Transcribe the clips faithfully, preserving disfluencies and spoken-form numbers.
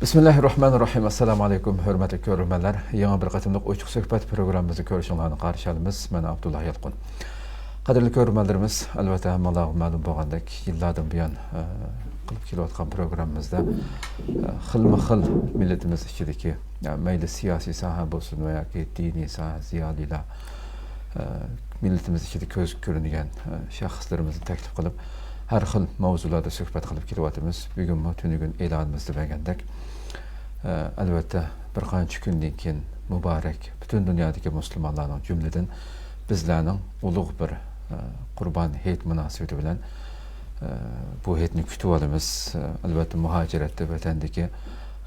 بىسمىللاھىررەھمانىررەھىم. ئەسسالامۇ ئەلەيكۇم، ھۆرمەتلىك كۆرۈرمەنلەر. يېڭى بىر قېتىملىق ئوچۇق سۆھبەت پروگراممىمىزنى كۆرۈشۈڭلارنى قارشى ئالىمىز. مەن ئابدۇللا يالقۇن. قەدىرلىك كۆرۈرمەنلىرىمىز، ئەلۋەتتە، ھەممىڭلارغا مەلۇم بولغاندەك، يىللاردىن بۇيان، ئە، قىلىپ كېلىۋاتقان پروگراممىمىزدا، ئە، خىلمۇ خىل مىللىتىمىز ئىچىدىكى، ئە، مەيلى سىياسىي ساھە بولسۇن ۋە ياكى دىنىي ساھە زىيالىيلار، ئە، مىللىتىمىز ئىچىدە كۆزگە كۆرۈنگەن، ئە، شەخسلىرىمىزنى تەكلىپ قىلىپ، ھەر خىل مەۋزۇلاردا سۆھبەت قىلىپ كېلىۋاتىمىز. بۈگۈنمۇ تۈنۈگۈن ئېلانىمىزدا بەرگەندەك، ئە، ئەلۋەتتە، بىر قانچە كۈندىن كېيىن مۇبارەك پۈتۈن دۇنيادىكى مۇسۇلمانلارنىڭ، جۈملىدىن بىزلەرنىڭ ئۇلۇغ بىر، ئە، قۇربان ھېيت مۇناسىۋىتى بىلەن، ئە، بۇ ھېيتنى كۈتۈۋالىمىز. ئە، ئەلۋەتتە، مۇھاجىرەتتە ۋەتەندىكى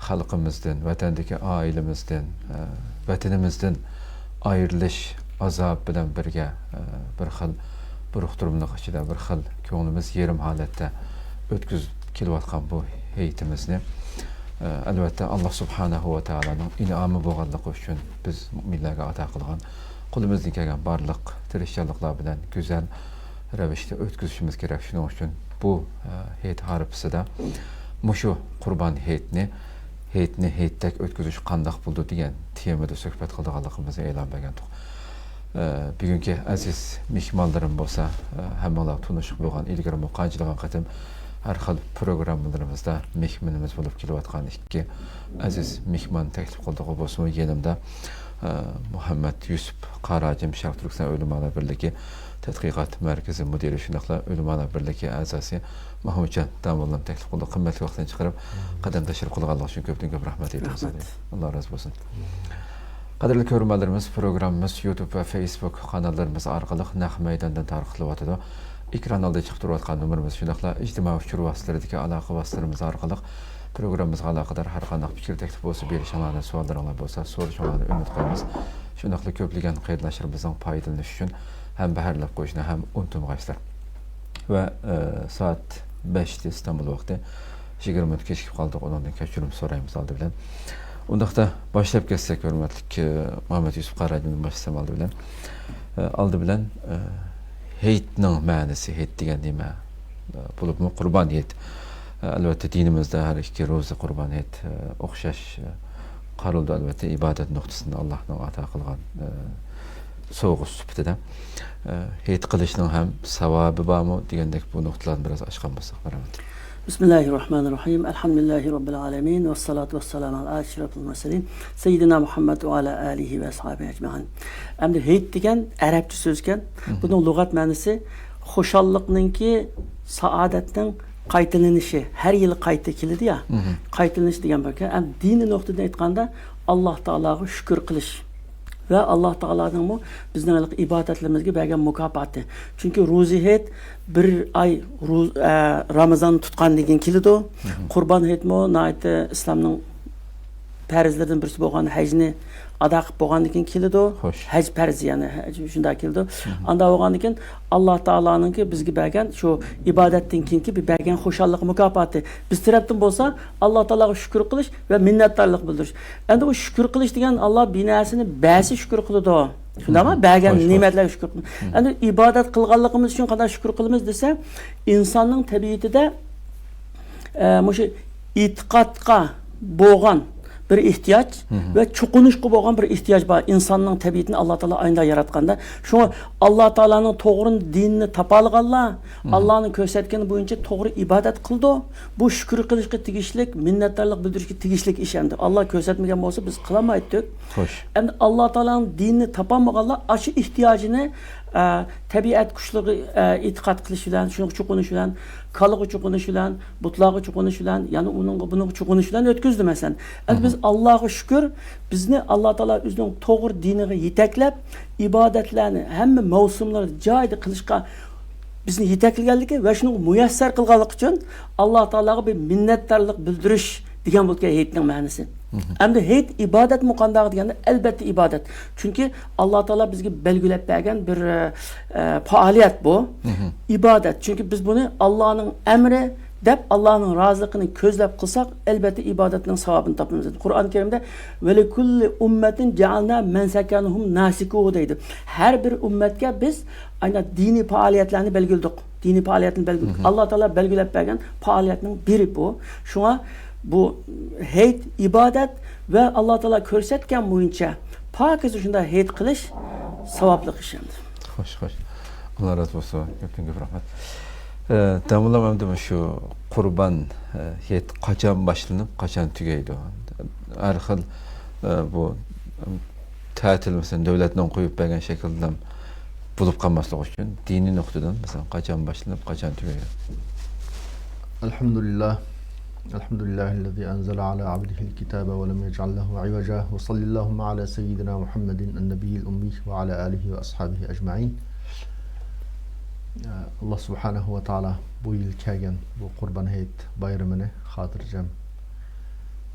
خەلقىمىزدىن، ۋەتەندىكى ئائىلىمىزدىن، ئە، ۋەتىنىمىزدىن ئايرىلىش ئازابى بىلەن بىرگە، ئە، بىر خىل بۇرۇقتۇرۇملۇق ئىچىدە، بىر خىل كۆڭلىمىز يېرىم ھالەتتە ئۆتكۈزۈپ كېلىۋاتقان بۇ ھېيتىمىزنى، ئە، ئەلۋەتتە، ئاللا سۇبھانەھۇ ۋە تائالانىڭ ئىنئامى بولغانلىقى ئۈچۈن بىز مۆمىنلەرگە ئاتا قىلغان، قولىمىزدىن كەلگەن بارلىق تىرىشچانلىقلار بىلەن گۈزەل رەۋىشتە ئۆتكۈزۈشىمىز كېرەك. شۇنىڭ ئۈچۈن بۇ، ئە، ھېيت ھارپىسىدا مۇشۇ قۇربان ھېيتنى، ھېيتنى ھېيتتەك ئۆتكۈزۈش قانداق بولىدۇ دېگەن تېمىدا سۆھبەت قىلىدىغانلىقىمىزنى ئېلان بەرگەنتۇق. ئە، بۈگۈنكى ئەزىز مېھمانلىرىم بولسا، ئە، ھەممىڭلار تونۇشلۇق بولغان، ئىلگىرىمۇ قانچىلىغان قېتىم ھەر خىل پروگراممىلىرىمىزدا مېھمىنىمىز بولۇپ كېلىۋاتقان ئىككى ئەزىز مېھمان تەكلىپ قىلدۇق بولسىمۇ، يېنىمدا، ئە، مۇھەممەد يۈسۈپ قاراجىم، شەرقىي تۈركىستان ئۆلىمالار بىرلىكى تەتقىقات مەركىزى مۇدىرى، شۇنداقلا ئۆلىمالار بىرلىكى ئەزاسى مەھمۇتجان داموللام تەكلىپ قىلدۇق. قىممەتلىك ۋاقتىنى چىقىرىپ، قەدەم تەشرىپ قىلغانلىقى ئۈچۈن كۆپتىن كۆپ رەھمەت ئېيتىمىز. رەھمەت. ئاللا رازى بولسۇن. قەدىرلىك كۆرۈرمەنلىرىمىز، پروگراممىمىز يۇتۇب ۋە فېيسبۇك قاناللىرىمىز ئارقىلىق نەق مەيداندىن تارقىتىلىۋاتىدۇ. ئېكران ئالدىدا چىقىپ تۇرۇۋاتقان نومۇرىمىز، شۇنداقلا ئىجتىمائىي ئۇچۇر ۋاسىتىلىرىدىكى ئالاقە ۋاسىتىلىرىمىز ئارقىلىق پروگراممىمىزغا ئالاقىدار ھەر قانداق پىكىر، تەكلىپ بولسا بېرىشىڭلارنى، سوئاللىرىڭلار بولسا سورىشىڭلارنى ئۈمىد قىلىمىز. شۇنداقلا كۆپلىگەن قېرىنداشلىرىمىزنىڭ پايدىلىنىشى ئۈچۈن ھەمبەھىرلەپ قويۇشنى ھەم ئۇنتۇمىغايسىلەر. ۋە، ئە، سائەت بەشتە ئىستانبۇل ۋاقتى، يىگىرمە مىنۇت كېچىكىپ قالدۇق، ئۇنىڭدىن كەچۈرۈم سورايمىز ئالدى بىلەن. ئۇنداقتا باشلاپ كەتسەك، ھۆرمەتلىك، ئە، مۇھەممەد يۈسۈپ قاراجىمدىن باشلىسام ئالدى بىلەن. ئە، ئالدى بىلەن، ئە، ھېيتنىڭ مەنىسى، ھېيت دېگەن نېمە؟ ئە، بولۇپمۇ قۇربان ھېيت. ئە، ئەلۋەتتە، دىنىمىزدە ھەر ئىككى روزا، قۇربان ھېيت، ئە، ئوخشاش، ئە، قارىلىدۇ. ئەلۋەتتە، ئىبادەت نۇقتىسىدىن ئاللاھنىڭ ئاتا قىلغان، ئە، سوۋغىسى سۈپىتىدە، ئە، ھېيت قىلىشنىڭ ھەم ساۋابى بارمۇ دېگەندەك بۇ نۇقتىلارنى بىراز ئاچقان بولساق، مەرھەمەت. بىسمىللاھىررەھمانىررەھىم. ئەلھەمدۇلىللاھى رەببىل ئالەمىن. ۋەسسالاتۇ ۋەسسالامۇ ئەلا ئەشرەفىل مۇرسەلىن. سەييىدىنا مۇھەممەد ۋە ئەلا ئالىھى ۋە ئەسھابىھى ئەجمەئىن. ئەمدى ھېيت دېگەن ئەرەبچە سۆزكەن. مھم. بۇنىڭ لۇغەت مەنىسى خۇشاللىقنىڭكى، سائادەتنىڭ قايتىلىنىشى. ھەر يىلى قايتا كېلىدۇ يا. مھم. قايتىلىنىش دېگەن باركەن. ئەمدى دىنىي نۇقتىدىن ئېيتقاندا، ئاللاھ تائالاغا شۈكۈر قىلىش. ۋە ئاللاھ تائالانىڭمۇ بىزنىڭ ھېلىقى ئىبادەتلىرىمىزگە بەرگەن مۇكاپاتى. چۈنكى روزا ھېيت بىر ئاي روز-، ئە، رامىزان تۇتقاندىن كېيىن كېلىدۇ. مھم. قۇربان ھېيتمۇ ناھايىتى ئىسلامنىڭ پەرزلىرىدىن بىرسى بولغان ھەجنى ئادا قىلىپ بولغاندىن كېيىن كېلىدۇ. خوش. ھەج پەرزى، يەنى ھەج شۇنداق كېلىدۇ. مھم. ئاندا بولغاندىن كېيىن ئاللاھ تائالانىڭكى بىزگە بەرگەن شۇ ئىبادەتتىن كېيىنكى بىر بەرگەن خۇشاللىق مۇكاپاتى. بىز تەرەپتىن بولسا ئاللاھ تائالاغا شۈكۈر قىلىش ۋە مىننەتدارلىق بىلدۈرۈش. ئەمدى ئۇ شۈكۈر قىلىش دېگەن، ئاللاھ بىر نەرسىنى بەرسە شۈكۈر قىلىدۇ. شۇنداقمۇ؟ مھم. بەرگەن خوش، خوش. نېمەتلەرگە شۈكۈر قىلىمىز. مھم. ئەمدى ئىبادەت قىلغانلىقىمىز ئۈچۈن قانداق شۈكۈر قىلىمىز دېسە، ئىنساننىڭ تەبىئىتىدە، ئە، مۇشۇ ئېتىقادقا بولغان بىر ئېھتىياج مھم. ۋە چوقۇنۇشقا بولغان بىر ئېھتىياج بار. ئىنساننىڭ تەبىئىتىنى ئاللاھ تائالا ئاينىدا ياراتقاندا. شۇڭا ئاللاھ تائالانىڭ توغرا دىنىنى تاپالىغانلار مھم. ئاللاھنىڭ كۆرسەتكىنى بويىچە توغرا ئىبادەت قىلىدۇ. بۇ شۈكۈر قىلىشقا تېگىشلىك، مىننەتدارلىق بىلدۈرۈشكە تېگىشلىك ئىش ئەمدى. ئاللاھ كۆرسەتمىگەن بولسا، بىز قىلالمايتتۇق. خوش. ئەمدى ئاللاھ تائالانىڭ دىنىنى تاپالمىغانلار ئاشۇ ئېھتىياجىنى، ئە، تەبىئەت كۈچلىرىگە، ئە، ئېتىقاد قىلىش بىلەن، شۇنىڭغا چوقۇنۇش بىلەن، كالىغا چوقۇنۇش بىلەن، بۇتلارغا چوقۇنۇش بىلەن، يەنە ئۇنىڭغا، بۇنىڭغا چوقۇنۇش بىلەن ئۆتكۈزدى، مەسىلەن. ئەمدى بىز مھم. ئاللاھقا شۈكۈر، بىزنى ئاللاھ تائالا ئۆزىنىڭ توغرا دىنىغا يېتەكلەپ، ئىبادەتلەرنى ھەممە مەۋسۇملاردا جايىدا قىلىشقا بىزنى يېتەكلىگەنلىكى ۋە شۇنىڭغا مۇيەسسەر قىلغانلىقى ئۈچۈن ئاللاھ تائالاغا بىر مىننەتدارلىق بىلدۈرۈش دېگەن بولىدىكەن ھېيتنىڭ مەنىسى. مھم. ئەمدى ھېيت ئىبادەتمۇ قانداق دېگەندە، ئەلۋەتتە ئىبادەت. چۈنكى ئاللاھ تائالا بىزگە بەلگىلەپ بەرگەن بىر، ئە، ئە، پائالىيەت بۇ. مھم. ئىبادەت. چۈنكى بىز بۇنى ئاللاھنىڭ ئەمرى دەپ، ئاللاھنىڭ رازىلىقىنى كۆزلەپ قىلساق، ئەلۋەتتە ئىبادەتنىڭ ساۋابىنى تاپىمىز. قۇرئان كەرىمدە، ۋەلىكۇللى ئۇممەتىن جەئەلنا مەنسەكەنىھۇم ناسىكۇھۇ دەيدۇ. ھەر بىر ئۈممەتكە بىز ئاينا دىنىي پائالىيەتلەرنى بەلگىلىدۇق. دىنىي پائالىيەتنى بەلگىلىدۇق. مھم. ئاللاھ تائالا بەلگىلەپ بەرگەن پائالىيەتنىڭ بىرى بۇ. شۇڭا بۇ ھېيت ئىبادەت ۋە ئاللا تائالا كۆرسەتكەن بويىچە پاكىز شۇنداق ھېيت قىلىش ساۋابلىق ئىش ئەمدى. خوش، خوش. ئاللا رازى بولسۇن. كۆپتىن كۆپ رەھمەت. ئە، داموللام، ئەمدى مۇشۇ قۇربان، ئە، ھېيت قاچان باشلىنىپ، قاچان تۈگەيدۇ؟ ھەر خىل، ئە، بۇ، ئەم، تەتىل، مەسىلەن، دۆلەتنىڭ قويۇپ بەرگەن شەكلىدە بولۇپ قالماسلىقى ئۈچۈن دىنىي نۇقتىدىن، مەسىلەن، قاچان باشلىنىپ، قاچان تۈگەيدۇ؟ الحمد لله. الحمد لله الذي أنزل على عبده الكتاب ولم يجعل له عوجا. وصل اللهم على سيدنا محمد النبي الأمي وعلى آله وأصحابه أجمعين. ئاللا سۇبھانەھۇ ۋە تائالا بۇ يىل كەلگەن بۇ قۇربان ھېيت بايرىمىنى خاتىرجەم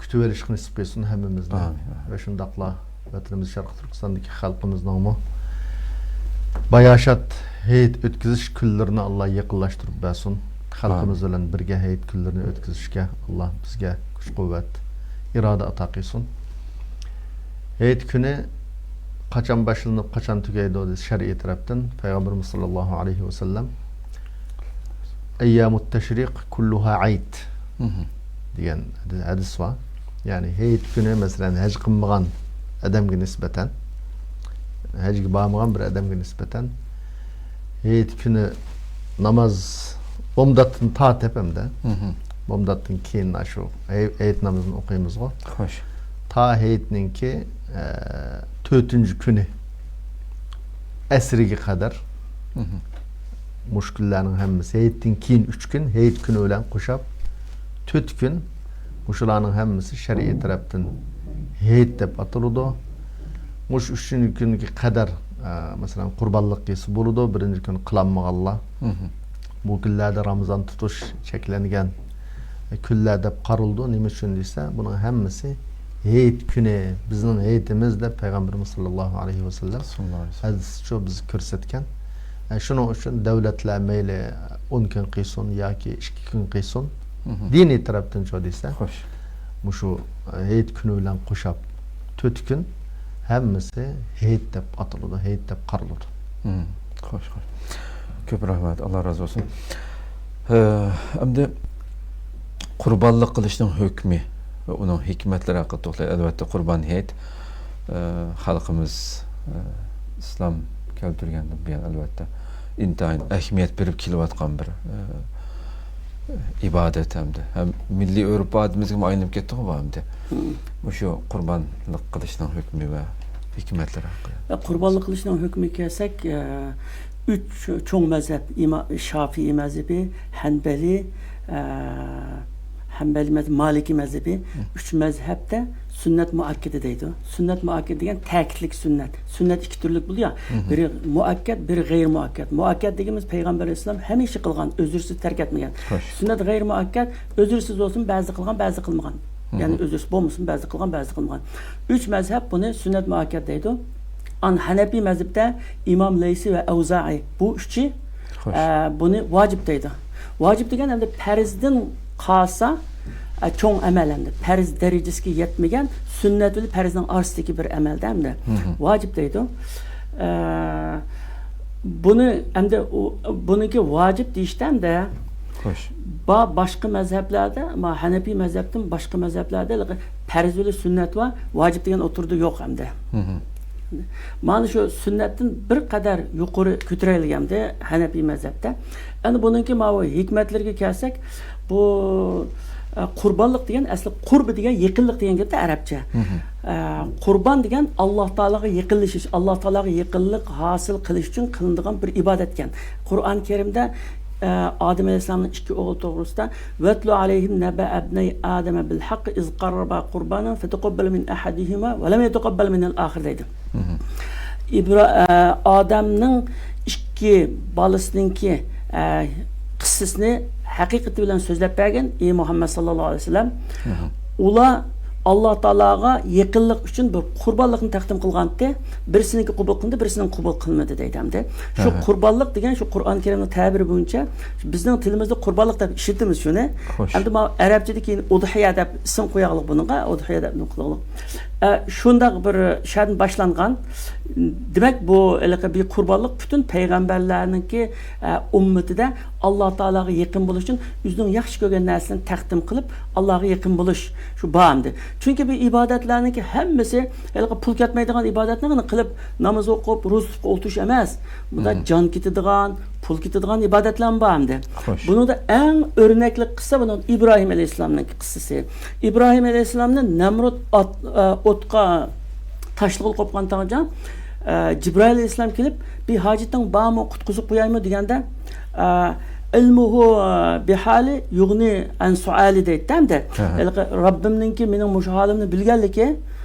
كۈتۈۋېلىشقا نېسىپ قىلسۇن ھەممىمىزنى. ئامىن. ۋە شۇنداقلا ۋەتىنىمىز شەرقىي تۈركىستاندىكى خەلقىمىزنىڭمۇ باياشات ھېيت ئۆتكۈزۈش كۈنلىرىنى ئاللا يېقىنلاشتۇرۇپ بەرسۇن. خەلقىمىز ئامىن. بىلەن بىرگە ھېيت كۈنلىرىنى ئۆتكۈزۈشكە ئاللا بىزگە كۈچ-قۇۋۋەت، ئىرادە ئاتا قىلسۇن. ھېيت كۈنى قاچان باشلىنىپ، قاچان تۈگەيدۇ دېسە، شەرئىي تەرەپتىن پەيغەمبىرىمىز ساللاللاھۇ ئەلەيھى ۋەسەللەم، «ئەييامۇت تەشرىق كۇللۇھا ئەيد» مهم. دېگەن ھەدىس بار. يەنى ھېيت كۈنى، مەسىلەن، ھەج قىلمىغان ئادەمگە نىسبەتەن، ھەجگە بارمىغان بىر ئادەمگە نىسبەتەن ھېيت كۈنى ناماز بامداتتىن تارتىپ ھەمدە مهم. بامداتتىن كېيىن شۇ ھېي-، ھېيت نامىزىنى ئوقۇيمىزغۇ. خوش. تا ھېيتنىڭكى، ئە، تۆتىنچى كۈنى ئەسىرگە قەدەر مهم. مۇشۇ كۈنلەرنىڭ ھەممىسى، ھېيتتىن كېيىن ئۈچ كۈن، ھېيت كۈنى بىلەن قوشاپ تۆت كۈن، مۇشۇلارنىڭ ھەممىسى شەرئىي تەرەپتىن ھېيت دەپ ئاتىلىدۇ. مۇشۇ ئۈچىنچى كۈنگە قەدەر، ئە، مەسىلەن، قۇربانلىق قىلسا بولىدۇ، بىرىنچى كۈنى قىلالمىغانلار. مهم. بۇ كۈنلەردە رامىزان تۇتۇش چەكلەنگەن كۈنلەر دەپ قارىلىدۇ. نېمە ئۈچۈن دېسە، بۇنىڭ ھەممىسى ھېيت كۈنى، بىزنىڭ ھېيتىمىز دەپ پەيغەمبىرىمىز ساللاللاھۇ ئەلەيھى ۋەسەللەم ساللاللاھۇ ئەلەيھى ۋەسەللەم. ھەدىسىچۇ بىز كۆرسەتكەن. ئە، شۇنىڭ ئۈچۈن دۆلەتلەر مەيلى ئون كۈن قىلسۇن ياكى ئىككى كۈن قىلسۇن، مهم. دىنىي تەرەپتىنچۇ دېسە، خوش. مۇشۇ، ئە، ھېيت كۈنى بىلەن قوشاپ تۆت كۈن ھەممىسى ھېيت دەپ ئاتىلىدۇ، ھېيت دەپ قارىلىدۇ. مم، خوش، خوش. كۆپ رەھمەت، ئاللا رازى بولسۇن. ھە، ئەمدى قۇربانلىق قىلىشنىڭ ھۆكمى ۋە ئۇنىڭ ھېكمەتلىرى ھەققىدە توختايلى. ئەلۋەتتە، قۇربان ھېيت، ئە، خەلقىمىز، ئە، ئىسلام كەلتۈرگەندىن بۇيان، ئەلۋەتتە، ئىنتايىن ئەھمىيەت بېرىپ كېلىۋاتقان بىر، ئە، ئىبادەت ھەمدە ھەم مىللىي ئۆرپ-ئادىتىمىزگىمۇ ئايلىنىپ كەتتىغۇ بۇ ئەمدى. مم. مۇشۇ قۇربانلىق قىلىشنىڭ ھۆكمى ۋە ھېكمەتلىرى ھەققىدە. قۇربانلىق قىلىشنىڭ ھۆكمىگە كەلسەك، ئە، ئۈچ چوڭ مەزھەپ، ئىما-، شافىئىي مەزھىپى، ھەنبەلى، ئە، ھەنبەلى مەزھەپ، مالىكىي مەزھىپى، مم. ئۈچ مەزھەپتە سۈننەت مۇئەككەدە دەيدۇ. سۈننەت مۇئەككەدە دېگەن تەكىتلىك سۈننەت. سۈننەت ئىككى تۈرلۈك بولىدۇ يا، مم. بىرى مۇئەككەد، بىرى غەيرىي مۇئەككەد. مۇئەككەد دېگىنىمىز پەيغەمبەر ئەلەيھىسسالام ھەمىشە قىلغان، ئۆزرىسىز تەرك ئەتمىگەن. خوش. سۈننەت غەيرىي مۇئەككەد، ئۆزرىسىز بولسىمۇ بەزىدە قىلغان، بەزىدە قىلمىغان. مم. يەنى ئۆزرىسىز بولمىسىمۇ بەزىدە قىلغان، بەزىدە قىلمىغان. ئۈچ مەزھەپ بۇنى سۈننەت مۇئەككەد دەيدۇ. ئان ھەنەپىي مەزھەپتە ئىمام لەيسى ۋە ئەۋزائىي، بۇ ئۈچى، خوش. ئە، بۇنى ۋاجىپ دەيدۇ. ۋاجىپ دېگەن ئەمدى پەرزدىن قالسا، ئە، چوڭ ئەمەل ئەمدى. پەرز دەرىجىسىگە يەتمىگەن سۈننەت بىلەن پەرزنىڭ ئارىسىدىكى بىر ئەمەلدە ئەمدى. مم. ۋاجىپ دەيدۇ. ئە، بۇنى ئەمدى ئۇ، بۇنىڭكى ۋاجىپ دېيىشتە ئەمدى خوش. با-، باشقا مەزھەپلەردە، ما، ھەنەپىي مەزھەپتىن باشقا مەزھەپلەردە پەرز بىلەن سۈننەت ۋە ۋاجىپ دېگەن ئوتتۇرىدا يوق ئەمدى. مم. مانا شۇ سۈننەتتىن بىر قەدەر يۇقىرى كۆتۈرەيلىگەندى ھەنەپىي مەزھەپتە. ئەمدى بۇنىڭكى ماۋۇ ھېكمەتلىرىگە كەلسەك، بۇ، ئە، قۇربانلىق دېگەن ئەسلى قۇرب دېگەن يېقىنلىق دېگەن گەپتە ئەرەبچە. مم. ئە، قۇربان دېگەن ئاللا تائالاغا يېقىنلىشىش، ئاللا تائالاغا يېقىنلىق ھاسىل قىلىش ئۈچۈن قىلىنىدىغان بىر ئىبادەتكەن. قۇرئان كەرىمدە، ئە، ئادەم ئەلەيھىسسالامنىڭ ئىككى ئوغلى توغرىسىدا، «ۋەتلۇ ئەلەيھىم نەبەئە ئىبنەي ئادەمە بىل ھەققى ئىز قەررەبا قۇربانەن فەتەقەببەلە مىن ئەھەدىھىما ۋە لەم يەتەقەببەل مىنەل ئاخىر» دەيدۇ. مم. ئىبرا-، ئە، ئادەمنىڭ ئىككى بالىسىنىڭكى، ئە، قىسسىسىنى ھەقىقىتى بىلەن سۆزلەپ بەرگىن، ئى مۇھەممەد ساللاللاھۇ ئەلەيھى ۋەسەللەم. مم. ئۇلار ئاللا تائالاغا يېقىنلىق ئۈچۈن بىر قۇربانلىقنى تەقدىم قىلغانتى، بىرسىنىڭكى قوبۇل قىلىندى، بىرسىنىڭ قوبۇل قىلمىدى دەيدۇ ئەمدى. شۇ ئەھە. قۇربانلىق دېگەن شۇ قۇرئان كەرىمنىڭ تەبىرى بويىچە بىزنىڭ تىلىمىزدا قۇربانلىق دەپ ئىشلىتىمىز شۇنى. خوش. ئەمدى ماۋۇ ئەرەبچىدىكى ئۇدھىيە دەپ ئىسىم قوياغلىق بۇنىڭغا، ئۇدھىيە دەپ نېمە قىلغلىق. ئە، شۇنداق بىر شەدىن باشلانغان. دېمەك، بۇ ھېلىقى بىر قۇربانلىق پۈتۈن پەيغەمبەرلەرنىڭكى، ئە، ئۈممىتىدە ئاللا تائالاغا يېقىن بولۇش ئۈچۈن ئۆزىنىڭ ياخشى كۆرگەن نەرسىنى تەقدىم قىلىپ، ئاللاغا يېقىن بولۇش شۇ بار ئەمدى. چۈنكى بۇ ئىبادەتلەرنىڭكى ھەممىسى ھېلىقى پۇل كەتمەيدىغان ئىبادەتلەرنى قىلىپ، ناماز ئوقۇپ، روزا تۇتۇپ ئولتۇرۇش ئەمەس. بۇندا جان كېتىدىغان، پۇل كېتىدىغان ئىبادەتلەرمۇ بار ئەمدى. خوش. بۇنىڭدا ئەڭ ئۆرنەكلىك قىسسا بۇنىڭ ئىبراھىم ئەلەيھىسسالامنىڭ قىسسىسى. ئىبراھىم ئەلەيھىسسالامنى نەمرۇت ئات-، ئە، ئوتقا تاشلىغىلى قوپقان تاڭجا، ئە، جىبرائىل ئەلەيھىسسالام كېلىپ، «بىر ھاجىتىڭ بارمۇ، قۇتقۇزۇپ قويايمۇ؟» دېگەندە، ئە، «ئىلمۇھۇ بىھالى يۇغنى ئەن سۇئالى» دەيتتى ھەمدە. ھە، ھە. ھېلىقى رەببىمنىڭكى مېنىڭ مۇشۇ ھالىمنى بىلگەنلىكى،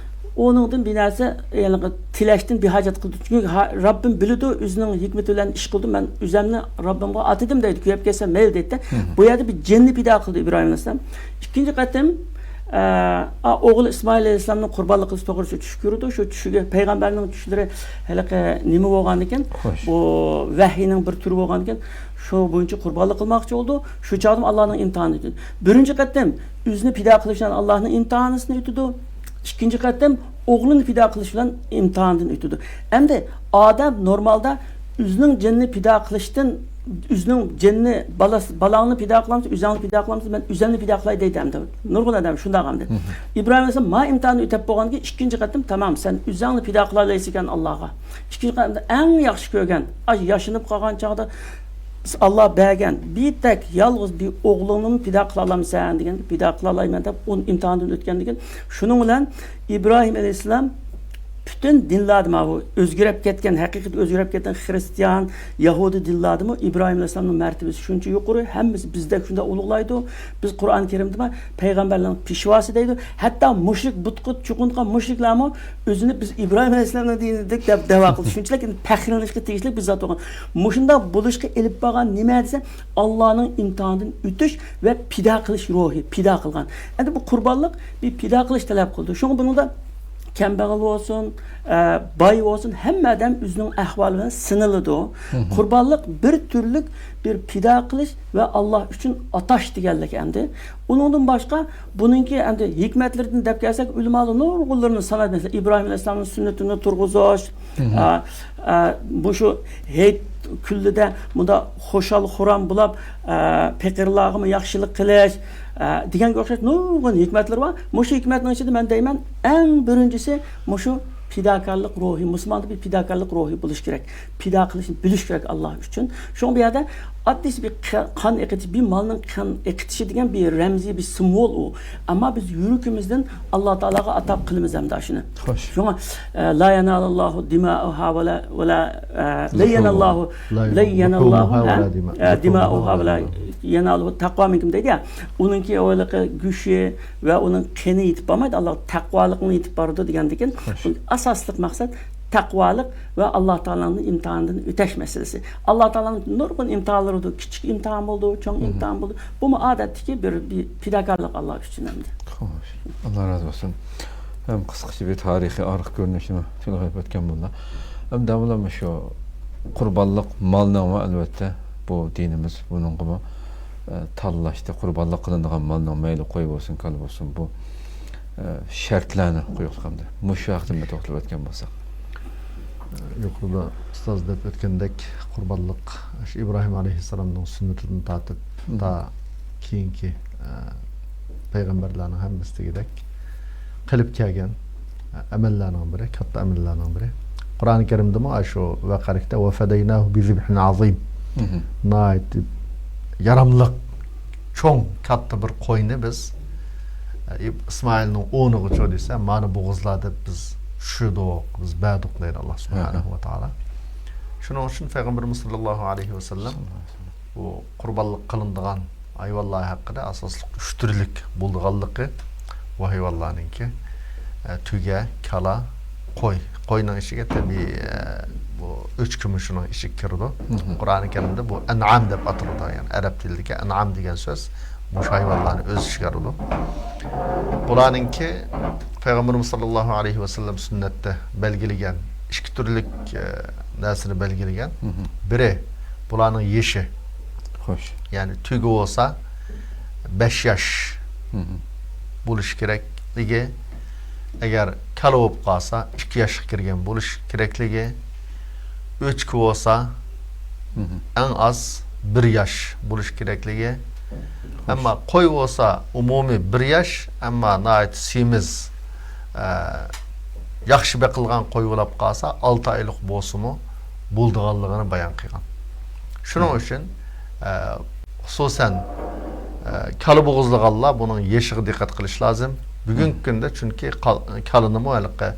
ئۇنىڭدىن بىر نەرسە، يەنى تىلەشتىن بىھاجەت قىلدى. چۈنكى ھا-، رەببىم بىلىدۇ، ئۆزىنىڭ ھېكمىتى بىلەن ئىش قىلىدۇ، مەن ئۆزەمنى رەببىمغا ئاتىدىم دەيدۇ، كۆيۈپ كەتسەم مەيلى دەيدۇ. ھە، ھە. بۇ يەردە بىر جىننى پىدا قىلدى ئىبراھىم ئەلەيھىسسالام. ئىككىنچى قېتىم، ئە، ئا، ئوغلى ئىسمائىل ئەلەيھىسسالامنى قۇربانلىق قىلىش توغرىسىدا چۈش كۆرىدۇ. شۇ چۈشىگە پەيغەمبەرنىڭ چۈشلىرى ھېلىقى نېمە بولغاندىكىن، خوش. بۇ ۋەھىينىڭ بىر تۈرى بولغاندىكىن، شۇ بويىچە قۇربانلىق قىلماقچى بولىدۇ. شۇ چاغدىمۇ ئاللانىڭ ئىمتىھانى ئۆتىدۇ. بىرىنچى قېتىم ئۆزىنى پىدا قىلىش بىلەن ئاللانىڭ ئىمتىھانىسىنى ئۆتىدۇ. ئىككىنچى قېتىم ئوغلىنى پىدا قىلىش بىلەن ئىمتىھاندىن ئۆتىدۇ. ئەمدى ئادەم نورمالدا ئۆزىنىڭ جېنىنى پىدا قىلىشتىن، ئۆزىنىڭ جېنىنى، بالىسى، بالاڭنى پىدا قىلامسىز، ئۆزۈڭنى پىدا قىلامسىز، مەن ئۆزۈمنى پىدا قىلاي دەيدۇ ئەمدى. نۇرغۇن ئادەم شۇنداق ئەمدى. مھم. ئىبراھىم ئەلەيھىسسالام ما ئىمتىھاننى ئۆتەپ بولغاندىن كېيىن ئىككىنچى قېتىم، تامام، سەن ئۆزۈڭنى پىدا قىلالايسەن ئاللاغا. ئىككىنچى قېتىم ئەڭ ياخشى كۆرگەن، ئاش ياشىنىپ قالغان چاغدا، ئاللا بەرگەن بىر تەك يالغۇز بىر ئوغلۇڭنىمۇ پىدا قىلالامسەن دېگەندە، پىدا قىلالايمەن دەپ ئۇنى ئىمتىھاندىن ئۆتكەندىكىن، شۇنىڭ بىلەن ئىبراھىم ئەلەيھىسسالام پۈتۈن دىنلاردا ماۋۇ ئۆزگىرىپ كەتكەن، ھەقىقەتەن ئۆزگىرىپ كەتكەن خىرىستىيان، يەھۇدىي دىنلاردىمۇ ئىبراھىم ئەلەيھىسسالامنىڭ مەرتىۋىسى شۇنچە يۇقىرى، ھەممىسى بىزدەك شۇنداق ئۇلۇغلايدۇ. بىز قۇرئان كەرىمدىمۇ پەيغەمبەرلەرنىڭ پېشۋاسى دەيدۇ. ھەتتا مۇشرىك، بۇتقا چوقۇنغان مۇشرىكلارمۇ ئۆزىنى بىز ئىبراھىم ئەلەيھىسسالامنىڭ دىنىدىكى دەپ دەۋا قىلدى. شۇنچىلىك ئېنى پەخىرلىنىشكە تېگىشلىك بىر زات بولغان. مۇشۇنداق بولۇشقا ئېلىپ بارغان نېمە دېسە، ئاللانىڭ ئىمتىھانىدىن ئۆتۈش ۋە پىدا قىلىش روھى، پىدا قىلغان. ئەمدى بۇ قۇربانلىق بىر پىدا قىلىش تەلەپ قىلىدۇ. شۇڭا بۇنىڭدا كەمبەغەل بولسۇن، ئە، باي بولسۇن، ھەممە ئادەم ئۆزىنىڭ ئەھۋالى بىلەن سىنىلىدۇ. مھم. قۇربانلىق بىر تۈرلۈك بىر پىدا قىلىش ۋە ئاللا ئۈچۈن ئاتاش دېگەنلىك ئەمدى. ئۇنىڭدىن باشقا بۇنىڭكى ئەمدى ھېكمەتلىرىدىن دەپ كەلسەك، ئۆلىمالار نۇرغۇنلىرىنى سانايدۇ. مەسىلەن، ئىبراھىم ئەلەيھىسسالامنىڭ سۈننىتىنى تۇرغۇزۇش، مھم. ئە، ئە، مۇشۇ ھېيت كۈنلىرىدە مۇنداق خۇشال-خۇرام بولۇپ، ئە، پېقىرلارغىمۇ ياخشىلىق قىلىش، ئە، دېگەنگە ئوخشاش نۇرغۇن ھېكمەتلىرى بار. مۇشۇ ھېكمەتنىڭ ئىچىدە مەن دەيمەن، ئەڭ بىرىنچىسى مۇشۇ پىداكارلىق روھى، مۇسۇلماندا بىر پىداكارلىق روھى بولۇشى كېرەك. پىدا قىلىشنى بىلىش كېرەك ئاللا ئۈچۈن. شۇڭا بۇ يەردە ئاددىيسى بىر قا-، قان ئېقىتىش، بىر مالنىڭ قان ئېقىتىشى دېگەن بىر رەمزىي، بىر سىمۋول ئۇ. ئەمما بىز يۈرىكىمىزدىن ئاللا تائالاغا ئاتا قىلىمىز ئەمدى شۇنى. خوش. شۇڭا، ئە، لا يەنالۇللاھۇ دىمائۇھا ۋە لا، ۋە لا، ئە، لا يەناللاھۇ، لا يەناللاھۇ، ھە، ئە، دىمائۇھا ۋە لا تەقۋا مىنكۇم دەيدۇ يا. ئۇنىڭكى ھېلىقى گۆشى ۋە ئۇنىڭ قېنى يېتىپ بارمايدۇ، ئاللا تەقۋالىقنى يېتىپ بارىدۇ دېگەندىكىن، خوش. بۇ ئاساسلىق مەقسەت تەقۋالىق ۋە ئاللا تائالانىڭ ئىمتىھانىدىن ئۆتەش مەسىلىسى. ئاللا تائالانىڭ نۇرغۇن ئىمتىھانلىرى بولىدۇ، كىچىك ئىمتىھان بولىدۇ، چوڭ مھم. ئىمتىھان بولىدۇ. بۇمۇ ئادەتتىكى بىر، بىر پىداكارلىق ئاللا ئۈچۈن ئەمدى. خوش، ئاللا رازى بولسۇن. ھەم قىسقىچە بىر تارىخىي ئارقا كۆرۈنۈشنى تىلغا ئېلىپ ئۆتكەن بولدى. ھەم داۋاملىما شۇ قۇربانلىق مالنىڭمۇ ئەلۋەتتە بۇ دىنىمىز بۇنىڭغىمۇ، ئە، تاللاشتا قۇربانلىق قىلىنىدىغان مالنىڭ مەيلى قوي بولسۇن، كالا بولسۇن، بۇ، ئە، شەرتلەرنى قويۇپ قالدى. مۇشۇ ھەقتە بىر توختىلىپ ئۆتكەن بولساق. يۇقىرىدا ئۇستاز دەپ ئۆتكەندەك، قۇربانلىق شۇ ئىبراھىم ئەلەيھىسسالامنىڭ سۈننىتىدىن تارتىپ، مم. تا كېيىنكى، ئە، پەيغەمبەرلەرنىڭ ھەممىسى دېگۈدەك قىلىپ كەلگەن، ئە، ئەمەللەرنىڭ بىرى، كاتتا ئەمەللەرنىڭ بىرى. قۇرئانى كەرىمدىمۇ ئاشۇ ۋەقەلىكتە، «وفديناه بذبح عظيم». مم. ناھايىتى ياراملىق، چوڭ، كاتتا بىر قوينى بىز، ئە، ئىسمائىلنىڭ ئورنىغىچۇ دېسە، مانا بوغۇزلار دەپ بىز چۈشۈردۇق، بىز بەردۇق دەيدۇ ئاللا سۇبھانەھۇ ۋە تائالا. شۇنىڭ ئۈچۈن پەيغەمبىرىمىز ساللاللاھۇ ئەلەيھى ۋەسەللەم بۇ قۇربانلىق قىلىنىدىغان ھايۋانلار ھەققىدە ئاساسلىق ئۈچ تۈرلۈك بولىدىغانلىقى، بۇ ھايۋانلارنىڭكى، ئە، تۆگە، كالا، قوي. قوينىڭ ئىچىگە تەبىئىي، ئە، بۇ ئۆچكىمۇ شۇنىڭ ئىچىگە كىرىدۇ. مم. قۇرئانى كەرىمدە بۇ ئەنئام دەپ ئاتىلىدۇ. يەنى ئەرەب تىلىدىكى ئەنئام دېگەن سۆز مۇشۇ ھايۋانلارنى ئۆز ئىچىگە ئالىدۇ. بۇلارنىڭكى پەيغەمبىرىمىز ساللاللاھۇ ئەلەيھى ۋەسەللەم سۈننەتتە بەلگىلىگەن ئىككى تۈرلۈك، ئە، نەرسىنى بەلگىلىگەن. مم. بىرى، بۇلارنىڭ يېشى. خوش. يەنى تۆگە بولسا بەش ياش مم. بولۇشى كېرەكلىكى. ئەگەر كالا بولۇپ قالسا، ئىككى ياشقا كىرگەن بولۇش كېرەكلىكى، ئۆچكە بولسا، ئەڭ ئاز بىر ياش بولۇش كېرەكلىكى، ئەمما قوي بولسا ئومۇمىي بىر ياش، ئەمما ناھايىتى سېمىز، ئە، ياخشى بېقىلغان قوي بولۇپ قالسا، ئالتە ئايلىق بولسىمۇ بولىدىغانلىقىنى بايان قىلغان. شۇنىڭ ئۈچۈن، ئە، خۇسۇسەن، ئە، كالا بوغۇزلىغانلار بۇنىڭ يېشىغا دىققەت قىلىش لازىم. بۈگۈنكى كۈندە چۈنكى قال-، كالىنىمۇ ھېلىقى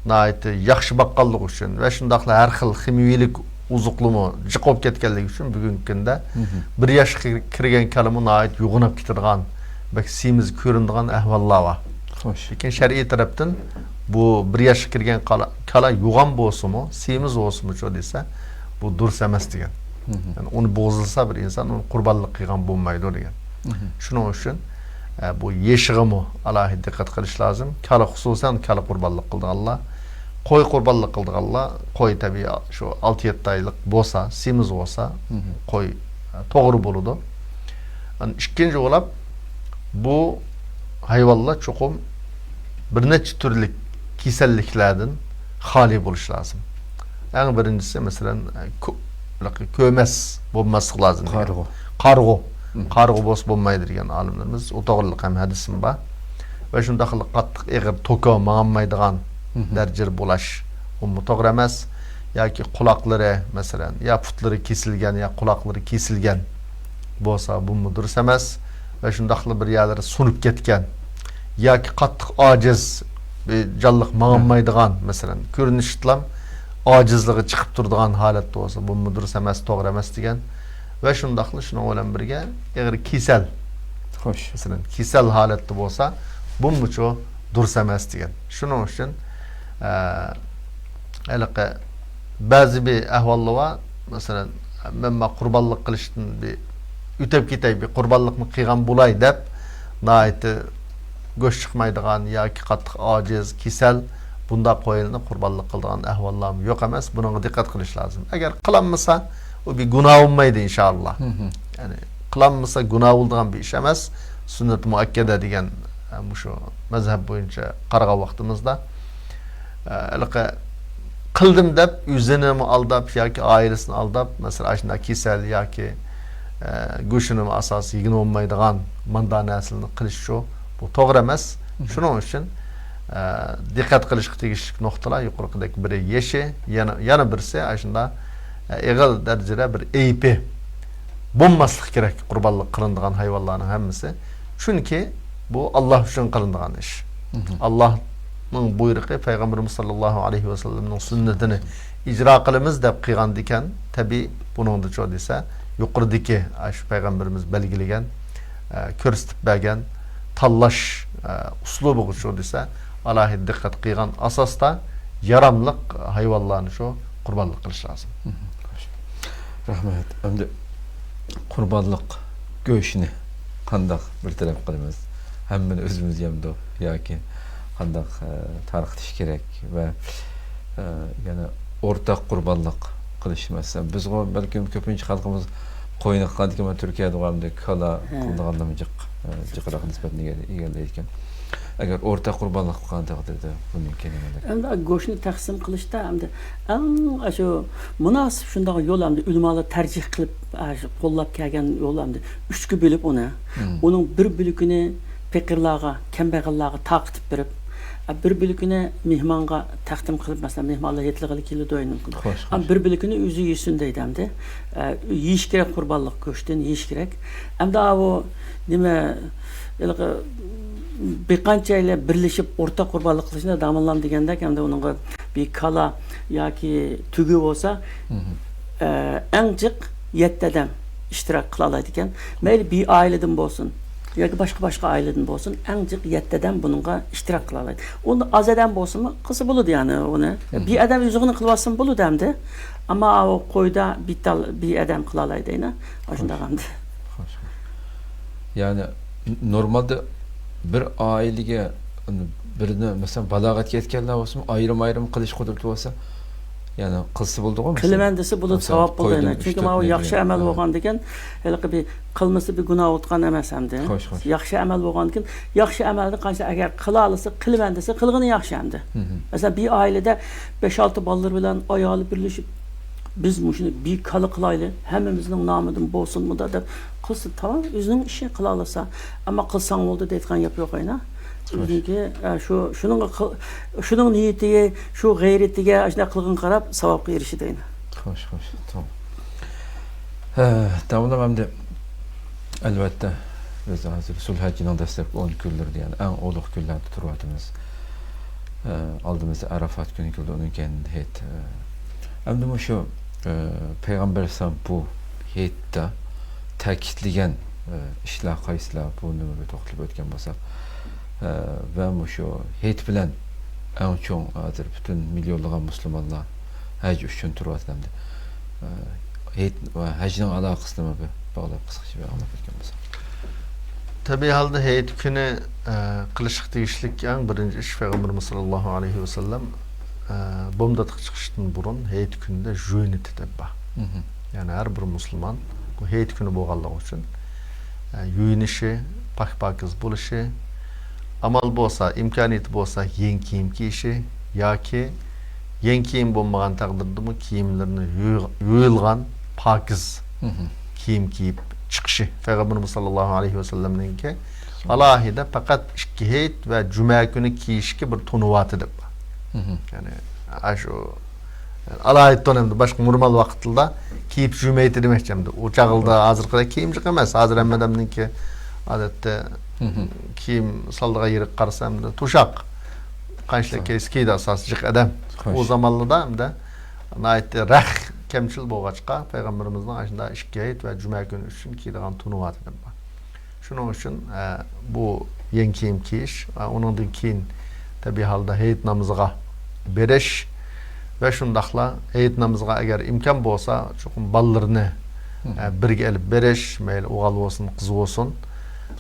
ناھايىتى ياخشى باققانلىقى ئۈچۈن ۋە شۇنداقلا ھەر خىل خىمىيىلىك ئوزۇقلىمۇ جىق بولۇپ كەتكەنلىكى ئۈچۈن بۈگۈنكى كۈندە بىر ياشقا كىر-، كىرگەن كالىمۇ ناھايىتى يوغىناپ كېتىدىغان، بەك سېمىز كۆرۈنىدىغان ئەھۋاللار بار. خوش. لېكىن شەرئىي تەرەپتىن بۇ بىر ياشقا كىرگەن كالا، كالا يوغان بولسىمۇ، سېمىز بولسىمۇچۇ دېسە، بۇ دۇرۇس ئەمەس دېگەن. يەنى ئۇنى بوغۇزلىسا بىر ئىنسان، ئۇنى قۇربانلىق قىلغان بولمايدۇ دېگەن. شۇنىڭ ئۈچۈن، ئە، بۇ يېشىغىمۇ ئالاھىدە دىققەت قىلىش لازىم. كالا، خۇسۇسەن كالا قۇربانلىق قىلىدىغانلار، قوي قۇربانلىق قىلىدىغانلار، قوي تەبىئىي شۇ ئالتە يەتتە ئايلىق بولسا، سېمىز بولسا، قوي، ئە، توغرا بولىدۇ. ئىككىنچى بولاپ، بۇ ھايۋانلار چوقۇم بىر نەچچە تۈرلۈك كېسەللىكلەردىن خالىي بولۇشى لازىم. ئەڭ بىرىنچىسى، مەسىلەن، كۆ-، كۆمەس بولماسلىق لازىم دېگەن. قارىغۇ. قارىغۇ. قارىغۇ بولسا بولمايدۇ دېگەن ئالىملىرىمىز. ئۇ توغرىلىق ھەم ھەدىسىم بار. ۋە شۇنداقلا قاتتىق ئېغىر توكا ماڭالمايدىغان دەرىجىدە بولاش، ئۇمۇ توغرا ئەمەس. ياكى قۇلاقلىرى، مەسىلەن، يا پۇتلىرى كېسىلگەن، يا قۇلاقلىرى كېسىلگەن بولسا، بۇمۇ دۇرۇس ئەمەس. ۋە شۇنداقلا بىر يەرلىرى سۇنۇپ كەتكەن ياكى قاتتىق ئاجىز، بىر جانلىق ماڭالمايدىغان، مەسىلەن، كۆرۈنۈشىدىلا ئاجىزلىقى چىقىپ تۇرىدىغان ھالەتتە بولسا، بۇمۇ دۇرۇس ئەمەس، توغرا ئەمەس دېگەن. ۋە شۇنداقلا شۇنىڭ بىلەن بىرگە ئېغىر كېسەل. خوش. مەسىلەن، كېسەل ھالەتتە بولسا، بۇمۇچۇ دۇرۇس ئەمەس دېگەن. شۇنىڭ ئۈچۈن، ئە، ھېلىقى بەزى بىر ئەھۋاللار بار. مەسىلەن، مەن ما قۇربانلىق قىلىشتىن بىر ئۆتۈپ كېتەي، بىر قۇربانلىقنى قىلغان بولاي دەپ، ناھايىتى گۆش چىقمايدىغان ياكى قاتتىق ئاجىز، كېسەل، بۇنداق قويلارنى قۇربانلىق قىلىدىغان ئەھۋاللارمۇ يوق ئەمەس. بۇنىڭغا دىققەت قىلىش لازىم. ئەگەر قىلالمىسا، ئۇ بىر گۇناھ بولمايدۇ، ئىنشائاللا. يەنى، قىلالمىسا گۇناھ بولىدىغان بىر ئىش ئەمەس. سۈننەت مۇئەككەدە دېگەن، ئە، مۇشۇ مەزھەپ بويىچە قارىغان ۋاقتىمىزدا، ئە، ھېلىقى قىلدىم دەپ، ئۆزىنىمۇ ئالداپ ياكى ئائىلىسىنى ئالداپ، مەسىلەن، ئاشۇنداق كېسەل ياكى، ئە، گۆشىنىمۇ ئاساسىي يېگىلى بولمايدىغان ماندا نەرسىلەرنى قىلىشچۇ، بۇ توغرا ئەمەس. شۇنىڭ ئۈچۈن، ئە، دىققەت قىلىشقا تېگىشلىك نۇقتىلار يۇقىرىقىدەك بىرى يېشى، يەنە، يەنە بىرسى ئاشۇنداق، ئە، ئېغىر دەرىجىدە بىر ئەيىبى بولماسلىقى كېرەك قۇربانلىق قىلىنىدىغان ھايۋانلارنىڭ ھەممىسى. چۈنكى بۇ ئاللا ئۈچۈن قىلىنىدىغان ئىش. ئاللانىڭ بۇيرۇقى، پەيغەمبىرىمىز ساللاللاھۇ ئەلەيھى ۋەسەللەمنىڭ سۈننىتىنى ئىجرا قىلىمىز دەپ قىلغاندىكەن، تەبىئىي بۇنىڭدىچۇ دېسە، يۇقىرىدىكى، ئاشۇ پەيغەمبىرىمىز بەلگىلىگەن، ئە، كۆرسىتىپ بەرگەن تاللاش، ئە، ئۇسلۇبىغىچۇ دېسە، ئالاھىدە دىققەت قىلغان ئاساستا ياراملىق ھايۋانلارنى شۇ قۇربانلىق قىلىش لازىم. رەھمەت. ئەمدى قۇربانلىق گۆشىنى قانداق بىر تەرەپ قىلىمىز؟ ھەممىنى ئۆزىمىز يەمدۇق ياكى قانداق، ئە، تارقىتىش كېرەك ۋە، ئە، يەنە ئورتاق قۇربانلىق قىلىش، مەسىلەن، بىزغۇ بەلكىم كۆپىنچە خەلقىمىز قوينى قىلغاندىكىن، مەن تۈركىيەدە ئەمدى كالا قىلىدىغانلىرىمۇ جىق، ئە، جىقراق نىسبەتنى ئىگە-، ئىگىلەيدىكەن. ئەگەر ئورتاق قۇربانلىق قىلغان تەقدىردە، بۇنىڭكى نېمە دەپ؟ ئەمدى گۆشنى تەقسىم قىلىشتا ئەمدى ئەڭ ئاشۇ مۇناسىپ شۇنداق يول ئەمدى ئۆلىمالار تەرجىھ قىلىپ، ئاشۇ قوللاپ كەلگەن يول ئەمدى ئۈچكە بۆلۈپ ئۇنى، ئۇنىڭ بىر بۆلىكىنى پېقىرلارغا، كەمبەغەللەرگە تارقىتىپ بېرىپ، ئە، بىر بۆلىكىنى مېھمانغا تەقدىم قىلىپ، مەسىلەن، مېھمانلار ھېيتلىغىلى كېلىدۇ ئۆينىڭ. خوش، ئە، خوش. بىر بۆلىكىنى ئۆزى يېسۇن دەيدۇ ئەمدى. ئە، يېيىش كېرەك، قۇربانلىق گۆشتىن يېيىش كېرەك. ئەمدى ئاۋۇ نېمە، ھېلىقى بىر قانچەيلەن بىرلىشىپ ئورتاق قۇربانلىق قىلىشنى داموللام دېگەندەك، ئەمدى ئۇنىڭغا بىر كالا ياكى تۆگە بولسا، ئە، ئەڭ جىق يەتتە ئادەم ئىشتىراك قىلالايدىكەن. مەيلى بىر ئائىلىدىن بولسۇن ياكى باشقا-باشقا ئائىلىدىن بولسۇن، ئەڭ جىق يەتتە ئادەم بۇنىڭغا ئىشتىراك قىلالايدۇ. ئۇندىن ئاز ئادەم بولسىمۇ قىلسا بولىدۇ، يەنى ئۇنى. بىر ئادەم ئۆزىغىنى قىلىۋاتسىمۇ بولىدۇ ئەمدى. ئەمما ئۇ قويدا بىتال بىر ئادەم قىلالايدۇ، ئەينە ئاشۇنداق ئەمدى. خوش. يەنى نورمالدا بىر ئائىلىگە بىرنى، مەسىلەن، بالاغەتكە يەتكەنلەر بولسىمۇ، ئايرىم-ئايرىم قىلىش قۇدرىتى بولسا، يەنى قىلسا بولىدىغۇ، مەسىلەن؟ قىلىمەن دېسە بولىدۇ، مەسىلەن، ساۋاب بولىدۇ. قويدۇم يەنە. ئۈچ چۈنكى تۆت ماۋۇ ياخشى ئەمەل بولغاندىكىن، ھېلىقى بىر قىلمىسا بىر گۇناھ ئوتقان ئەمەس ئەمدى. خوش، خوش. ياخشى ئەمەل بولغاندىكىن، ياخشى ئەمەلدىن قانچە ئەگەر قىلالىسا، قىلىمەن دېسە، قىلغىنى ياخشى ئەمدى. مەسىلەن، بىر ئائىلىدە بەش-ئالتە بالىلىرى بىلەن ئايالى بىرلىشىپ، بىز مۇشۇنى بىر كالا قىلايلى، ھەممىمىزنىڭ نامىدىن بولسۇنمىدا دەپ قىلسا، تامام، ئۆزىنىڭ ئىشى قىلالىسا. ئەمما قىلساڭ بولدى دەيدىغان گەپ يوق ئەينا. خوش. ئۆزىنىڭكى، ئە، شۇ، شۇنىڭغا قىل-، شۇنىڭ نىيىتىگە، شۇ غەيرىتىگە، ئاشۇنداق قىلغىنىغا قاراپ ساۋابقا ئېرىشىدۇ ئەينا. خوش، خوش، توغرا. ھە، داۋاملىق ئەمدى، ئەلۋەتتە، بىز ھازىر زۇلھەججىنىڭ دەسلەپكى ئون كۈنلىرىدە، يەنى ئەڭ ئۇلۇغ كۈنلەردە تۇرۇۋاتىمىز. ئە، ئالدىمىزدا ئەرەفات كۈنى كېلىدۇ، ئۇنىڭ كەينىدىن ھېيت. ئە، ئەمدى مۇشۇ، ئە، پەيغەمبەر ئەلەيھىسسالام بۇ ھېيتتا تەكىتلىگەن، ئە، ئىشلار قايسىلار؟ بۇ نېمىگە توختىلىپ ئۆتكەن بولساق، ئە، ۋە مۇشۇ ھېيت بىلەن ئەڭ چوڭ ھازىر پۈتۈن مىليونلىغان مۇسۇلمانلار ھەج ئۈچۈن تۇرۇۋاتىدۇ ئەمدى. ئە، ھېيت ۋە ھەجنىڭ ئالاقىسىنىمۇ بىر باغلاپ قىسقىچە بىر ئاڭلاپ ئۆتكەن بولساق. تەبىئىي ھالدا ھېيت كۈنى، ئە، قىلىشقا تېگىشلىك ئەڭ بىرىنچى ئىش، پەيغەمبىرىمىز ساللاللاھۇ ئەلەيھى ۋەسەللەم، ئە، بومداتقا چىقىشتىن بۇرۇن ھېيت كۈنىدە جۇيۇنى تېتىپ بار. مھم. يەنى ھەر بىر مۇسۇلمان بۇ ھېيت كۈنى بولغانلىقى ئۈچۈن، ئە، يۇيۇنۇشى، پاك-پاكىز بولۇشى، ئامال بولسا، ئىمكانىيىتى بولسا يېڭى كىيىم كىيىشى ياكى يېڭى كىيىم بولمىغان تەقدىردىمۇ كىيىملىرىنى يۇيۇ-، يۇيۇلغان پاكىز مھم. كىيىم كىيىپ چىقىشى. پەيغەمبىرىمىز ساللاللاھۇ ئەلەيھى ۋەسەللەمنىڭكى ئالاھىدە پەقەت ئىككى ھېيت ۋە جۈمە كۈنى كىيىشكە بىر تونۇۋاتى دەپ بار. مھم. يەنى، ئاشۇ ئالاھىدە تون ئەمدى باشقا نورمال ۋاقىتلاردا كىيىپ يۈرمەيتتى دېمەكچى ئەمدى. ئۇ چاغلىدا ھازىرقىدەك كىيىم جىق ئەمەس. ھازىر ھەممە ئادەمنىڭكى ئادەتتە مھم. كىيىم سالىدىغان يېرىگە قارىسا ئەمدى توشاق. قانچىلىك كەيسى كىيدى ئاساسىي جىق ئادەم. خوش. ئۇ زامانلاردا ئەمدى ناھايىتى رەخ كەمچىل بولغاچقا، پەيغەمبىرىمىزنىڭ ئاشۇنداق ئىككى ھېيت ۋە جۈمە كۈنى ئۈچۈن كىيىدىغان تونۇۋاتى دەپ بار. شۇنىڭ ئۈچۈن، ئە، بۇ يېڭى كىيىم كىيىش، ئە، ئۇنىڭدىن كېيىن تەبىئىي ھالدا ھېيت نامىزىغا بېرىش ۋە شۇنداقلا ھېيت نامىزىغا ئەگەر ئىمكان بولسا، چوقۇم بالىلىرىنى، ئە، بىرگە ئېلىپ بېرىش، مەيلى ئوغۇل بولسۇن، قىز بولسۇن،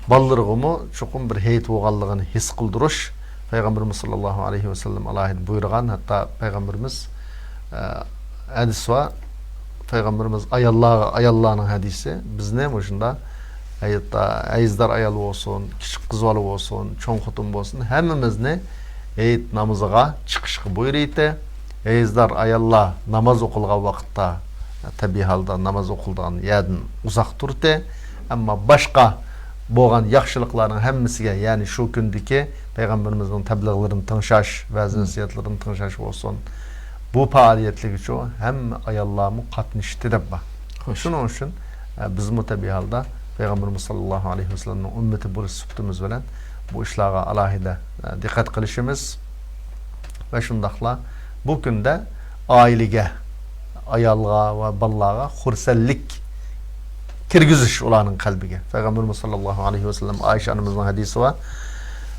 بالىلىرىغىمۇ چوقۇم بىر ھېيت بولغانلىقىنى ھېس قىلدۇرۇش. پەيغەمبىرىمىز ساللاللاھۇ ئەلەيھى ۋەسەللەم ئالاھىدە بۇيرۇغان، ھەتتا پەيغەمبىرىمىز، ئە، ھەدىس بار، پەيغەمبىرىمىز ئاياللارغا، ئاياللارنىڭ ھەدىسى، بىزنى مۇشۇنداق ھەيزدار ئايال بولسۇن، كىچىك قىز بالا بولسۇن، چوڭ خوتۇن بولسۇن، ھەممىمىزنى ھېيت نامىزىغا چىقىشقا بۇيرۇيتتى. ھەيزدار ئاياللار ناماز ئوقۇلغان ۋاقىتتا، تەبىئىي ھالدا ناماز ئوقۇلىدىغان يەردىن ئۇزاق تۇرتى. ئەمما باشقا بولغان ياخشىلىقلارنىڭ ھەممىسىگە، يەنى شۇ كۈندىكى پەيغەمبىرىمىزنىڭ تەبلىغلىرىنى تىڭشاش، ۋەز-نەسىھەتلىرىنى تىڭشاش بولسۇن، بۇ پائالىيەتلەرگىچۇ ھەممە ئاياللارمۇ قاتنىشتى دەپ بار. خوش. شۇنىڭ ئۈچۈن، ئە، بىزمۇ تەبىئىي ھالدا پەيغەمبىرىمىز ساللاللاھۇ ئەلەيھى ۋەسەللەمنىڭ ئۈممىتى بولۇش سۈپىتىمىز بىلەن بۇ ئىشلارغا ئالاھىدە، ئە، دىققەت قىلىشىمىز ۋە شۇنداقلا بۇ كۈندە ئائىلىگە، ئايالغا ۋە بالىلارغا خۇرسەنلىك كىرگۈزۈش ئۇلارنىڭ قەلبىگە. پەيغەمبىرىمىز ساللاللاھۇ ئەلەيھى ۋەسەللەم، ئائىشە ئانىمىزنىڭ ھەدىسى بار.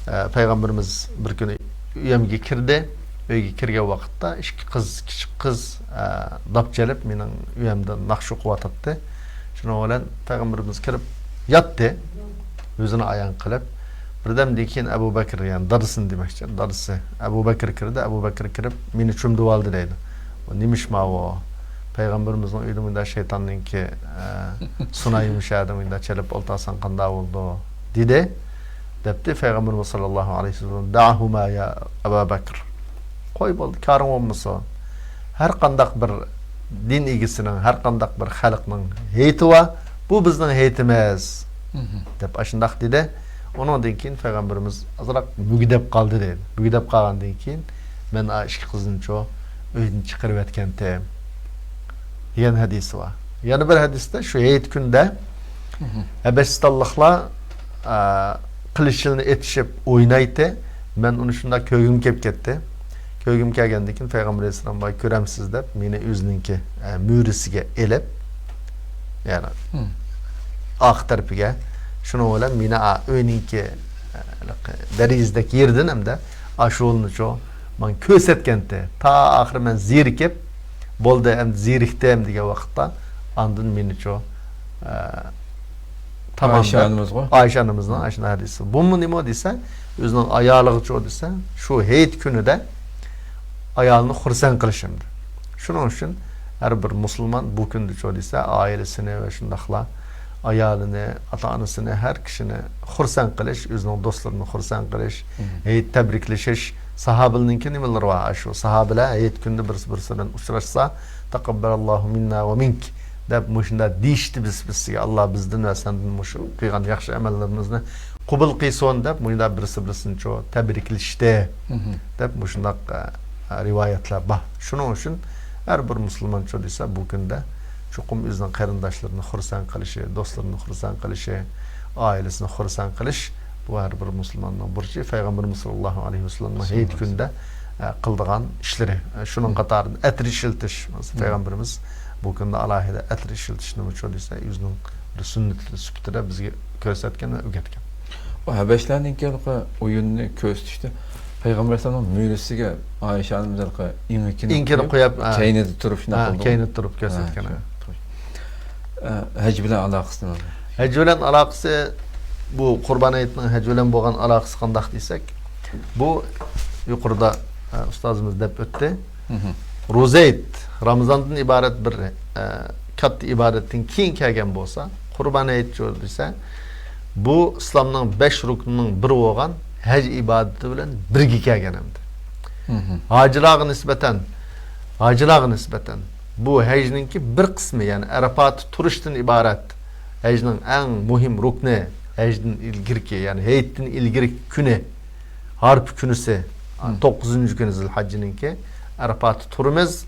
ئە، پەيغەمبىرىمىز بىر كۈنى ئۆيۈمگە كىردى. ئۆيگە كىرگەن ۋاقىتتا ئىككى قىز، كىچىك قىز، ئە، داپ چېلىپ مېنىڭ ئۆيۈمدە ناخشا ئوقۇۋاتاتتى. شۇنىڭ بىلەن پەيغەمبىرىمىز كىرىپ ياتتى. ئۆزىنى ئايان قىلىپ. بىردەمدىن كېيىن ئەبۇ بەكىر، يەنى دادىسىنى دېمەكچى، دادىسى ئەبۇ بەكىر كىردى. ئەبۇ بەكىر كىرىپ مېنى چۈمدۈۋالدى دەيدۇ. بۇ نېمىش ماۋۇ؟ پەيغەمبىرىمىزنىڭ ئۆيىدە مۇنداق شەيتاننىڭكى، ئە، سۇنايى مۇشۇ يەردە مۇنداق چېلىپ ئولتۇرساڭ قانداق بولىدۇ؟ دېدى. دەپتۇ پەيغەمبىرىمىز ساللاللاھۇ ئەلەيھى ۋەسەللەم، دەئهۇما يا ئەبا بەكر. قوي بولدى، كارىڭ بولمىسۇن. ھەر قانداق بىر دىن ئىگىسىنىڭ، ھەر قانداق بىر خەلقنىڭ ھېيتى بار، بۇ بىزنىڭ ھېيتىمىز، مھم. دەپ ئاشۇنداق دېدى. ئۇنىڭدىن كېيىن پەيغەمبىرىمىز ئازراق مۈگدەپ قالدى دەيدۇ. مۈگدەپ قالغاندىن كېيىن مەن ئا ئىككى قىزنىچۇ ئۆيدىن چىقىرىۋەتكەنتىم، دېگەن ھەدىسى بار. يەنە بىر ھەدىستە شۇ ھېيت كۈندە، مھم. ھەبەشىستانلىقلار، ئا، قىلىچلىرىنى ئېتىشىپ ئوينايتتى. مەن ئۇنى شۇنداق كۆرگۈم كېلىپ كەتتى. كۆرگۈم كەلگەندىن كېيىن پەيغەمبەر ئەلەيھىسسالام، «ۋاي، كۆرەمسىز» دەپ، مېنى ئۆزىنىڭكى، ئە، مۈرىسىگە ئېلىپ، يەنى مھم. ئارقا تەرىپىگە، شۇنىڭ بىلەن مېنى، ئا، ئۆينىڭكى، ئە، دېرىزىدەك يېرىدىن ئەمدى ئاشۇلىنىچۇ ماڭا كۆرسەتكەنتى. تا ئاخىرى مەن زېرىكىپ، «بولدى، ئەمدى زېرىكتىم» دېگەن ۋاقىتتا، ئاندىن مېنىچۇ، ئە، تامام ئائىشە دەپ، ئانىمىزغۇ؟ ئائىشە ئانىمىزنىڭ ئاشۇنداق ھەدىسى. بۇمۇ نېمە دېسە، ئۆزىنىڭ ئايالىغىچۇ دېسە، شۇ ھېيت كۈنىدە ئايالىنى خۇرسەن قىلىش ئەمدى. شۇنىڭ ئۈچۈن ھەر بىر مۇسۇلمان بۇ كۈندىچۇ دېسە، ئائىلىسىنى ۋە شۇنداقلا ئايالىنى، ئاتا-ئانىسىنى، ھەر كىشىنى خۇرسەن قىلىش، ئۆزىنىڭ دوستلىرىنى خۇرسەن قىلىش، ھېيت تەبرىكلىشىش. ساھابىلەرنىڭكى نېمىلىرى بار؟ ئاشۇ ساھابىلەر ھېيت كۈنىدە بىرسى بىرسى بىلەن ئۇچراشسا، تەقەببەلاللاھۇ مىننا ۋە مىنك دەپ مۇشۇنداق دېيىشتى بىز بىرسىگە، ئاللا بىزدىن ۋە سەندىن مۇشۇ قىلغان ياخشى ئەمەللىرىمىزنى قوبۇل قىلسۇن دەپ مۇشۇنداق بىرسى بىرسىنىچۇ تەبرىكلىشتى دەپ مۇشۇنداق ئە، رىۋايەتلەر بار. شۇنىڭ ئۈچۈن ھەر بىر مۇسۇلمانچۇ دېسە، بۇ كۈندە چوقۇم ئۆزىنىڭ قېرىنداشلىرىنى خۇرسەن قىلىشى، دوستلىرىنى خۇرسەن قىلىشى، ئائىلىسىنى خۇرسەن قىلىش، بۇ ھەر بىر مۇسۇلماننىڭ بۇرچى. پەيغەمبىرىمىز ساللاللاھۇ ئەلەيھى ۋەسەللەمنىڭ ھېيت كۈندە ئە، قىلىدىغان ئىشلىرى. ئە، شۇنىڭ قاتارىدا ئەتىر ئىشلىتىش. مەسىلەن، پەيغەمبىرىمىز بۇ كۈندە ئالاھىدە ئەتىر ئىشلىتىشنىمۇچۇ دېسە، ئۆزىنىڭ بىر سۈننىتى سۈپىتىدە بىزگە كۆرسەتكەن ۋە ئۆگەتكەن. ئۇ ھەبەشلەرنىڭكى ھېلىقى ئويۇننى كۆرسىتىشتە پەيغەمبەر ئەلەيھىسسالامنىڭ مۈرىسىگە ئائىشە ئانىمىز ھېلىقى ئېڭىكىنى ئېڭىكىنى قويۇپ، قويۇپ، ھە. كەينىدە تۇرۇپ شۇنداق ھە، قىلدى. كەينىدە تۇرۇپ كۆرسەتكەن. ھە، شۇ، خوش. ئە، ھەج بىلەن ئالاقىسى نېمە؟ ھەج بىلەن ئالاقىسى، بۇ قۇربان ھېيتنىڭ ھەج بىلەن بولغان ئالاقىسى قانداق دېسەك، بۇ يۇقىرىدا، ئە، ئۇستازىمىز دەپ ئۆتتى. روزا ھېيت رامىزاندىن ئىبارەت بىر، ئە، كاتتا ئىبادەتتىن كېيىن كەلگەن بولسا، قۇربان ھېيتچۇ دېسە، بۇ ئىسلامنىڭ بەش رۇكنىنىڭ بىرى بولغان ھەج ئىبادىتى بىلەن بىرگە كەلگەن ئەمدى. ھاجىلارغا نىسبەتەن، ھاجىلارغا نىسبەتەن بۇ ھەجنىڭكى بىر قىسمى، يەنى ئەرەپاتتا تۇرۇشتىن ئىبارەت. ھەجنىڭ ئەڭ مۇھىم رۇكنى، ھەجدىن ئىلگىرىكى، يەنى ھېيتتىن ئىلگىرىكى كۈنى، ھارپا كۈنىسى، توققۇزىنچى كۈنى زىلھەججىنىڭكى، ئەرەپاتتا تۇرىمىز.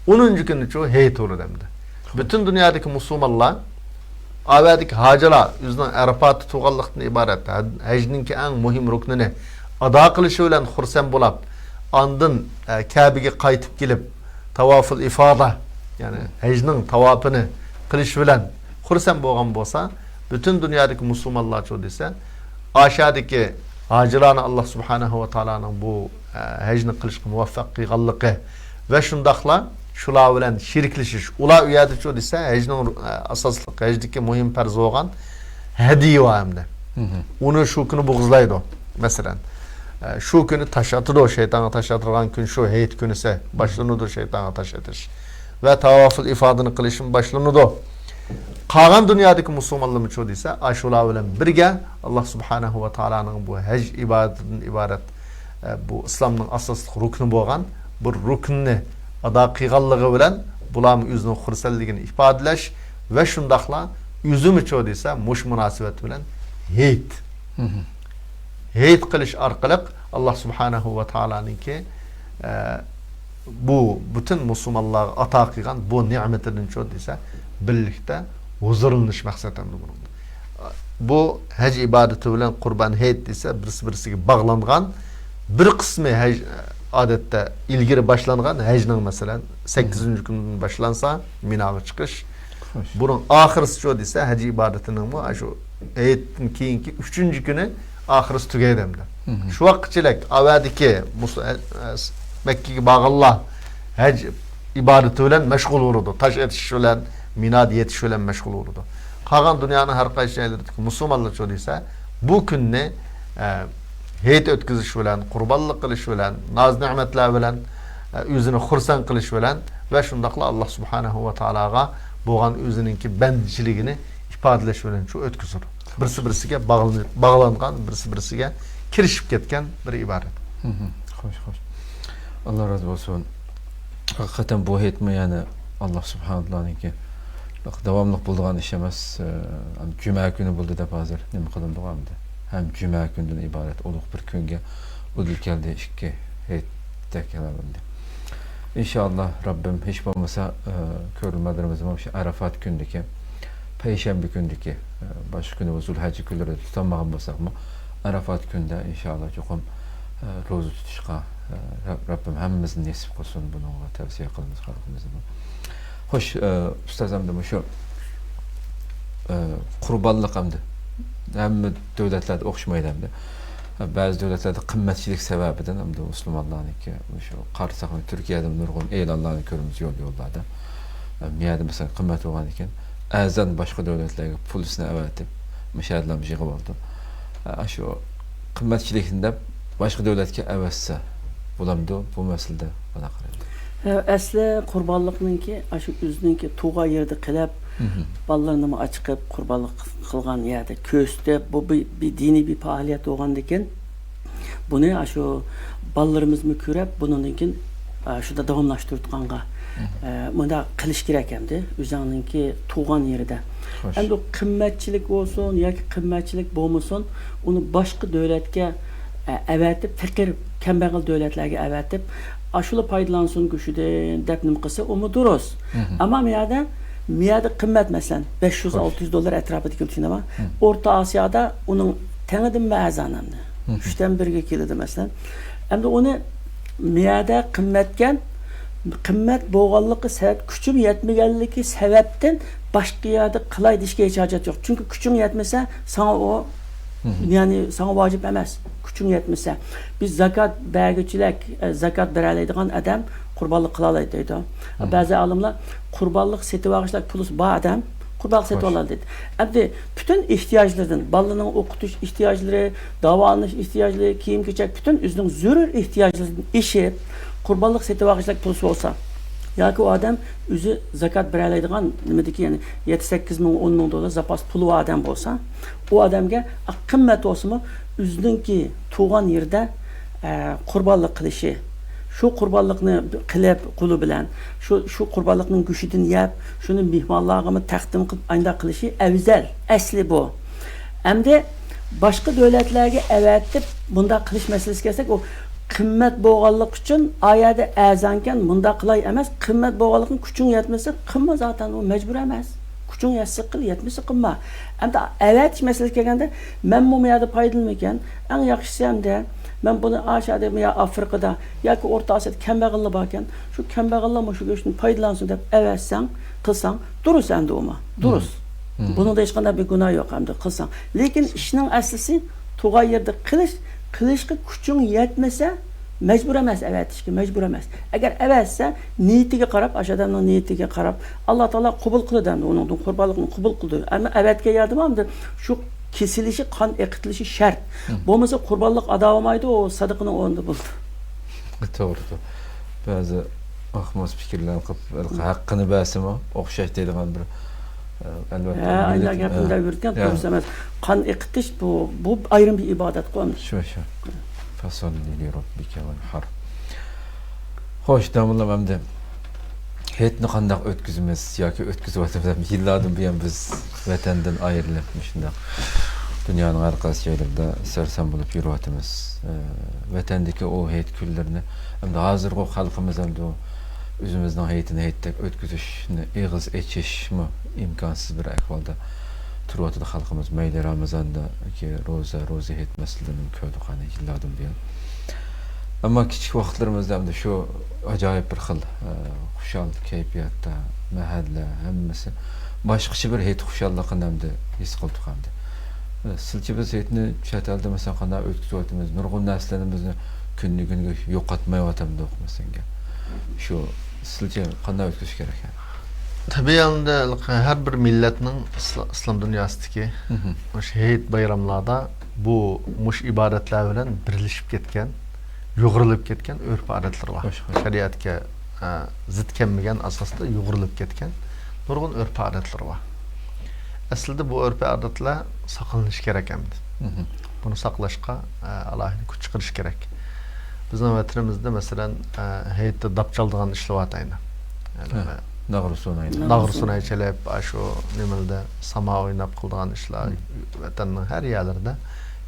ئونىنچى كۈنىچۇ ھېيت بولىدۇ ئەمدى. پۈتۈن دۇنيادىكى مۇسۇلمانلار ئەۋەدىكى ھاجىلار ئۆزىنىڭ ئەرەپاتتا تۇرغانلىقتىن ئىبارەت ھەجنىڭكى ئەڭ مۇھىم رۇكنىنى ئادا قىلىشى بىلەن خۇرسەن بولاپ، ئاندىن، ئە، كەبىگە قايتىپ كېلىپ، تاۋافۇل ئىفادا، يەنى ھەجنىڭ تاۋاپىنى قىلىش بىلەن خۇرسەن بولغان بولسا، پۈتۈن دۇنيادىكى مۇسۇلمانلارچۇ دېسە، ئاشادىكى ھاجىلارنى ئاللا سۇبھانەھۇ ۋە تائالانىڭ بۇ، ئە، ھەجنى قىلىشقا مۇۋەپپەق قىلغانلىقى ۋە شۇنداقلا شۇلار بىلەن شېرىكلىشىش، ئۇلار ئۇ يەردىچۇ دېسە، ھەجنىڭ، ئە، ئاساسلىق، ھەجدىكى مۇھىم پەرز بولغان ھەدىيە بار ئەمدى. ئۇنى شۇ كۈنى بوغۇزلايدۇ. مەسىلەن، ئە، شۇ كۈنى تاش ئاتىدۇ، شەيتانغا تاش ئاتىدىغان كۈن شۇ، ھېيت كۈنىسى باشلىنىدۇ شەيتانغا تاش ئېتىش. ۋە تاۋافۇل ئىفادىنى قىلىشمۇ باشلىنىدۇ. قالغان دۇنيادىكى مۇسۇلمانلارمۇچۇ دېسە، ئاشۇلار بىلەن بىرگە ئاللا سۇبھانەھۇ ۋە تائالانىڭ بۇ ھەج ئىبادىتىدىن ئىبارەت، ئە، بۇ ئىسلامنىڭ ئاساسلىق رۇكنى بولغان بىر رۇكننى ئادا قىلغانلىقى بىلەن بۇلارمۇ ئۆزىنىڭ خۇرسەنلىكىنى ئىپادىلەش ۋە شۇنداقلا ئۆزىمۇچۇ دېسە، مۇشۇ مۇناسىۋەت بىلەن ھېيت. ھېيت قىلىش ئارقىلىق ئاللا سۇبھانەھۇ ۋە تائالانىڭكى، ئە، بۇ پۈتۈن مۇسۇلمانلارغا ئاتا قىلغان بۇ نېمىتىدىنچۇ دېسە، بىرلىكتە ھۇزۇرلىنىش مەقسەت ئەمدى بۇنىڭدا. بۇ ھەج ئىبادىتى بىلەن قۇربان ھېيت دېسە، بىرسى بىرسىگە باغلانغان. بىر قىسمى ھەج، ئادەتتە ئىلگىرى باشلانغان ھەجنىڭ، مەسىلەن، سەككىزىنچى كۈنىدىن باشلانسا، مىناغا چىقىش. خوش. بۇنىڭ ئاخىرىسىچۇ دېسە، ھەج ئىبادىتىنىڭمۇ ئاشۇ ھېيتتىن كېيىنكى ئۈچىنچى كۈنى ئاخىرىسى تۈگەيدۇ ئەمدى. شۇ ۋاقىتچىلىك ئەۋەدىكى مۇس-، ئە، ئە، مەككىگە بارغانلار ھەج ئىبادىتى بىلەن مەشغۇل بولىدۇ. تاش ئېتىش بىلەن، مىنادا يېتىش بىلەن مەشغۇل بولىدۇ. قالغان دۇنيانىڭ ھەر قايسى جايلىرىدىكى مۇسۇلمانلارچۇ دېسە، بۇ كۈننى، ئە، ھېيت ئۆتكۈزۈش بىلەن، قۇربانلىق قىلىش بىلەن، ناز-نېمەتلەر بىلەن، ئە، ئۆزىنى خۇرسەن قىلىش بىلەن ۋە شۇنداقلا ئاللا سۇبھانەھۇ ۋە تائالاغا بولغان ئۆزىنىڭكى بەندىچىلىكىنى ئىپادىلەش بىلەن شۇ ئۆتكۈزىدۇ. بىرسى بىرسىگە باغلىنىپ، باغلانغان، بىرسى بىرسىگە كىرىشىپ كەتكەن بىر ئىبادەت. خوش، خوش. ئاللا رازى بولسۇن. ھەقىقەتەن بۇ ھېيتمۇ يەنى ئاللا سۇبھانەھۇ ۋە تائالانىڭكى داۋاملىق بولىدىغان ئىش ئەمەس. ئە، جۈمە كۈنى بولدى دەپ ھازىر نېمە قىلىندىغۇ ئەمدى؟ ھەم جۈمە كۈنىدىن ئىبارەت ئۇلۇغ بىر كۈنگە ئۇدۇل كەلدى، ئىككى ھېيتتەك ئەمدى. ئىنشائاللا، رەببىم ھېچ بولمىسا، ئە، كۆرۈرمەنلىرىمىزمۇ شۇ ئەرەفات كۈنىدىكى، پەيشەنبە كۈنىدىكى، ئە، باشقا كۈنى زۇلھەججە كۈنلىرىدە تۇتالمىغان بولساقمۇ، ئەرەفات كۈنىدە ئىنشائاللا چوقۇم، ئە، روزا تۇتۇشقا، ئە، رەب-، رەببىم ھەممىمىزنى نېسىپ قىلسۇن، بۇنىڭغا تەۋسىيە قىلىمىز خەلقىمىزنىمۇ. خوش، ئە، ئۇستاز، ئەمدى مۇشۇ، ئە، قۇربانلىق ئەمدى ھەممە دۆلەتلەردە ئوخشىمايدۇ ئەمدى. بەزى دۆلەتلەردە قىممەتچىلىك سەۋەبىدىن ئەمدى مۇسۇلمانلارنىڭكى مۇشۇ قارىساقمۇ تۈركىيەدە نۇرغۇن ئېلانلارنى كۆرىمىز يول يوللاردا. ئە، مۇ يەردە مەسىلەن قىممەت بولغاندىكىن ئەرزان باشقا دۆلەتلەرگە پۇلىسىنى ئەۋەتىپ، مۇشۇ يەردىلا يىغىۋالىدۇ. ئە، شۇ قىممەتچىلىكنى دەپ باشقا دۆلەتكە ئەۋەتسە بولامدۇ؟ بۇ مەسىلىدە قانداق قارايدۇ؟ ئەسلى قۇربانلىقنىڭكى ئاشۇ ئۆزىنىڭكى تۇغان يېرىدە قىلىپ، بالىلىرىنىمۇ ئاچىقىپ، قۇربانلىق قىلغان يەردە كۆرسىتىپ، بۇ بىر، بىر دىنىي بىر پائالىيەت بولغاندىكىن، بۇنى ئاشۇ بالىلىرىمىزمۇ كۆرۈپ، بۇنىڭدىن كېيىن، ئە، شۇنداق داۋاملاشتۇرۇۋاتقانغا، ئە، مۇنداق قىلىش كېرەك ئەمدى، ئۆزۈڭنىڭكى تۇغان يېرىدە. ئەمدى قىممەتچىلىك بولسۇن ياكى قىممەتچىلىك بولمىسۇن، ئۇنى باشقا دۆلەتكە، ئە، ئەۋەتىپ، پېقىر، كەمبەغەل دۆلەتلەرگە ئەۋەتىپ، ئاشۇلا پايدىلانسۇن گۆشىدىن دەپ نېمە قىلسا، ئۇمۇ دۇرۇس. ئەمما مۇ يەردە، مۇ يەردە قىممەت، مەسىلەن، بەش يۈز، ئالتە يۈز دوللار ئەتراپىدىكى، چۈشىنەما؟ ئورتا ئاسىيادا ئۇنىڭ تەڭىدىنمۇ ئەرزان ئەمدى. ئۈچتىن بىرگە كېلىدۇ، مەسىلەن. ئەمدى ئۇنى مۇ يەردە قىممەتكەن، قىممەت بولغانلىقى سەۋەب، كۈچۈم يەتمىگەنلىكى سەۋەبتىن باشقا يەردە قىلاي دېيىشكە ھېچ ھاجەت يوق. چۈنكى كۈچۈڭ يەتمىسە، ساڭا ئۇ، يەنى ساڭا ۋاجىپ ئەمەس. كۈچۈڭ يەتمىسە. بىز زاكات بەرگۈچىلەر، ئە، زاكات بېرەلەيدىغان ئادەم قۇربانلىق قىلالايدۇ دەيدۇ. بەزى ئالىملار قۇربانلىق سېتىۋالغۇچىلار پۇلى بار ئادەم قۇربانلىق سېتىۋالالىدى. ئەمدى پۈتۈن ئېھتىياجلىرىدىن، بالىنىڭ ئوقۇتۇش ئېھتىياجلىرى، داۋالىنىش ئېھتىياجلىرى، كىيىم-كېچەك، پۈتۈن ئۆزىنىڭ زۆرۈر ئېھتىياجلىرىدىن ئېشىپ، قۇربانلىق سېتىۋالغۇچىلار پۇلى بولسا، ياكى ئۇ ئادەم ئۆزى زاكات بېرەلەيدىغان نېمىدىكى، يەنى يەتتە، سەككىز مىڭ، ئون مىڭ دوللار زاپاس پۇلى بار ئادەم بولسا، ئۇ ئادەمگە قىممەت بولسىمۇ، ئۆزىنىڭكى تۇغان يېرىدە، ئە، قۇربانلىق قىلىشى، شۇ قۇربانلىقنى قىلىپ، قولى بىلەن، شۇ، شۇ قۇربانلىقنىڭ گۆشىدىن يەپ، شۇنى مېھمانلارغىمۇ تەقدىم قىلىپ، ئانداق قىلىشى ئەۋزەل، ئەسلى بۇ. ئەمدى باشقا دۆلەتلەرگە ئەۋەتىپ، بۇنداق قىلىش مەسىلىسىگە كەلسەك، ئۇ قىممەت بولغانلىقى ئۈچۈن، ئا يەردە ئەرزانكەن، مۇنداق قىلاي ئەمەس، قىممەت بولغانلىقىنى كۈچۈڭ يەتمىسە، قىلما زاتەن، ئۇ مەجبۇر ئەمەس. كۈچۈڭ يەتسە قىل، يەتمىسە قىلما. ئەمدى ئەۋەتىش مەسىلىسىگە كەلگەندە، مەنمۇ مۇ يەردە پايدىلىنىمەن. ئەڭ ياخشىسى ئەمدى، مەن بۇنى ئاشۇ يەردە، يا ئافرىقىدا ياكى ئورتا ئاسىيادا كەمبەغەللەر باركەن، شۇ كەمبەغەللەر مۇشۇ گۆشتىن پايدىلانسۇن دەپ ئەۋەتسەڭ، قىلساڭ، دۇرۇس ئەمدى ئۇمۇ. دۇرۇس. بۇنىڭدا ھېچقانداق بىر گۇناھ يوق ئەمدى قىلساڭ. لېكىن ئىشنىڭ ئەسلىسى تۇغان يېرىدە قىلىش، قىلىشقا كۈچۈڭ يەتمىسە، مەجبۇر ئەمەس ئەۋەتىشكە، مەجبۇر ئەمەس. ئەگەر ئەۋەتسە، نىيىتىگە قاراپ، ئاشۇ ئادەمنىڭ نىيىتىگە قاراپ، ئاللا تائالا قوبۇل قىلىدۇ ئەمدى ئۇنىڭدىن قۇربانلىقنى قوبۇل قىلىدۇ. ئەمما ئەۋەتكەن يەردىمۇ ئەمدى شۇ كېسىلىشى، قان ئېقىتىلىشى شەرت. بولمىسا قۇربانلىق ئادا بولمايدۇ، ئۇ سەدىقىنىڭ ئورنىدا بولىدۇ. توغرىدۇر. بەزى ئاقماس پىكىرلەرنى قىلىپ، ھەققىنى بەرسىمۇ ئوخشاش دەيدىغان بىر، ئە، ئەلۋەتتە، ھە، ئانداق گەپنى دەۋېرىدىكەن، دۇرۇس ئەمەس. قان ئېقىتىش بۇ، بۇ ئايرىم بىر ئىبادەتقۇ ئەمدى. شۇ، شۇ. فَصَلِّ لِرَبِّكَ وَانْحَرْ. خوش، داموللام، ئەمدى ھېيتنى قانداق ئۆتكۈزىمىز ياكى ئۆتكۈزۈۋاتىمىز؟ يىللاردىن بۇيان بىز ۋەتەندىن ئايرىلىپ، مۇشۇنداق دۇنيانىڭ ھەر قايسى جايلىرىدا سەرسان بولۇپ يۈرۈۋاتىمىز. ئە، ۋەتەندىكى ئۇ ھېيت كۈنلىرىنى، ئەمدى ھازىرغۇ خەلقىمىز ئەمدى ئۇ ئۆزىمىزنىڭ ھېيتىنى ھېيتتەك ئۆتكۈزۈشنى ئېغىز ئېچىشمۇ ئىمكانسىز بىر ئەھۋالدا تۇرۇۋاتىدۇ خەلقىمىز. مەيلى رامىزاندىكى روزا، روزا ھېيت مەسىلىلىرىنى كۆردۇق ئەنە يىللاردىن بۇيان. ئەمما كىچىك ۋاقىتلىرىمىزدا ئەمدى شۇ ئاجايىپ بىر خىل، ئە، خۇشال كەيپىياتتا، مەھەللە، ھەممىسى باشقىچە بىر ھېيت خۇشاللىقىنى ئەمدى ھېس قىلدۇق ئەمدى. ئە، سىلچە بىز ھېيتنى چەت ئەلدە، مەسىلەن، قانداق ئۆتكۈزۈۋاتىمىز، نۇرغۇن نەرسىلىرىمىزنى كۈندىن كۈنگە يوقاتمايۋاتامدۇق، مەسىلەن، شۇ سىلچە قانداق ئۆتكۈزۈش كېرەك؟ تەبىئىي ھالدا ھەر بىر مىللەتنىڭ ئىسلا-، ئىسلام دۇنياسىدىكى مۇشۇ ھېيت بايراملاردا بۇ مۇشۇ ئىبادەتلەر بىلەن بىرلىشىپ كەتكەن، يۇغۇرۇلۇپ كەتكەن ئۆرپ-ئادەتلىرى بار. خوش، خوش. شەرىئەتكە، ئە، زىت كەلمىگەن ئاساستا يۇغۇرۇلۇپ كەتكەن نۇرغۇن ئۆرپ-ئادەتلىرى بار. ئەسلىدە بۇ ئۆرپ-ئادەتلەر ساقلىنىشى كېرەك ئەمدى. بۇنى ساقلاشقا، ئە، ئالاھىدە كۈچ چىقىرىش كېرەك. بىزنىڭ ۋەتىنىمىزدە، مەسىلەن، ئە، ھېيتتا داپ چالىدىغان ئىشلار بار ئەينى. ناغرا سۇناي. ناغرا سۇناي چېلىپ، ئاشۇ نېمىلەردە ساما ئويناپ قىلىدىغان ئىشلار، ۋەتەننىڭ ھەر يەرلىرىدە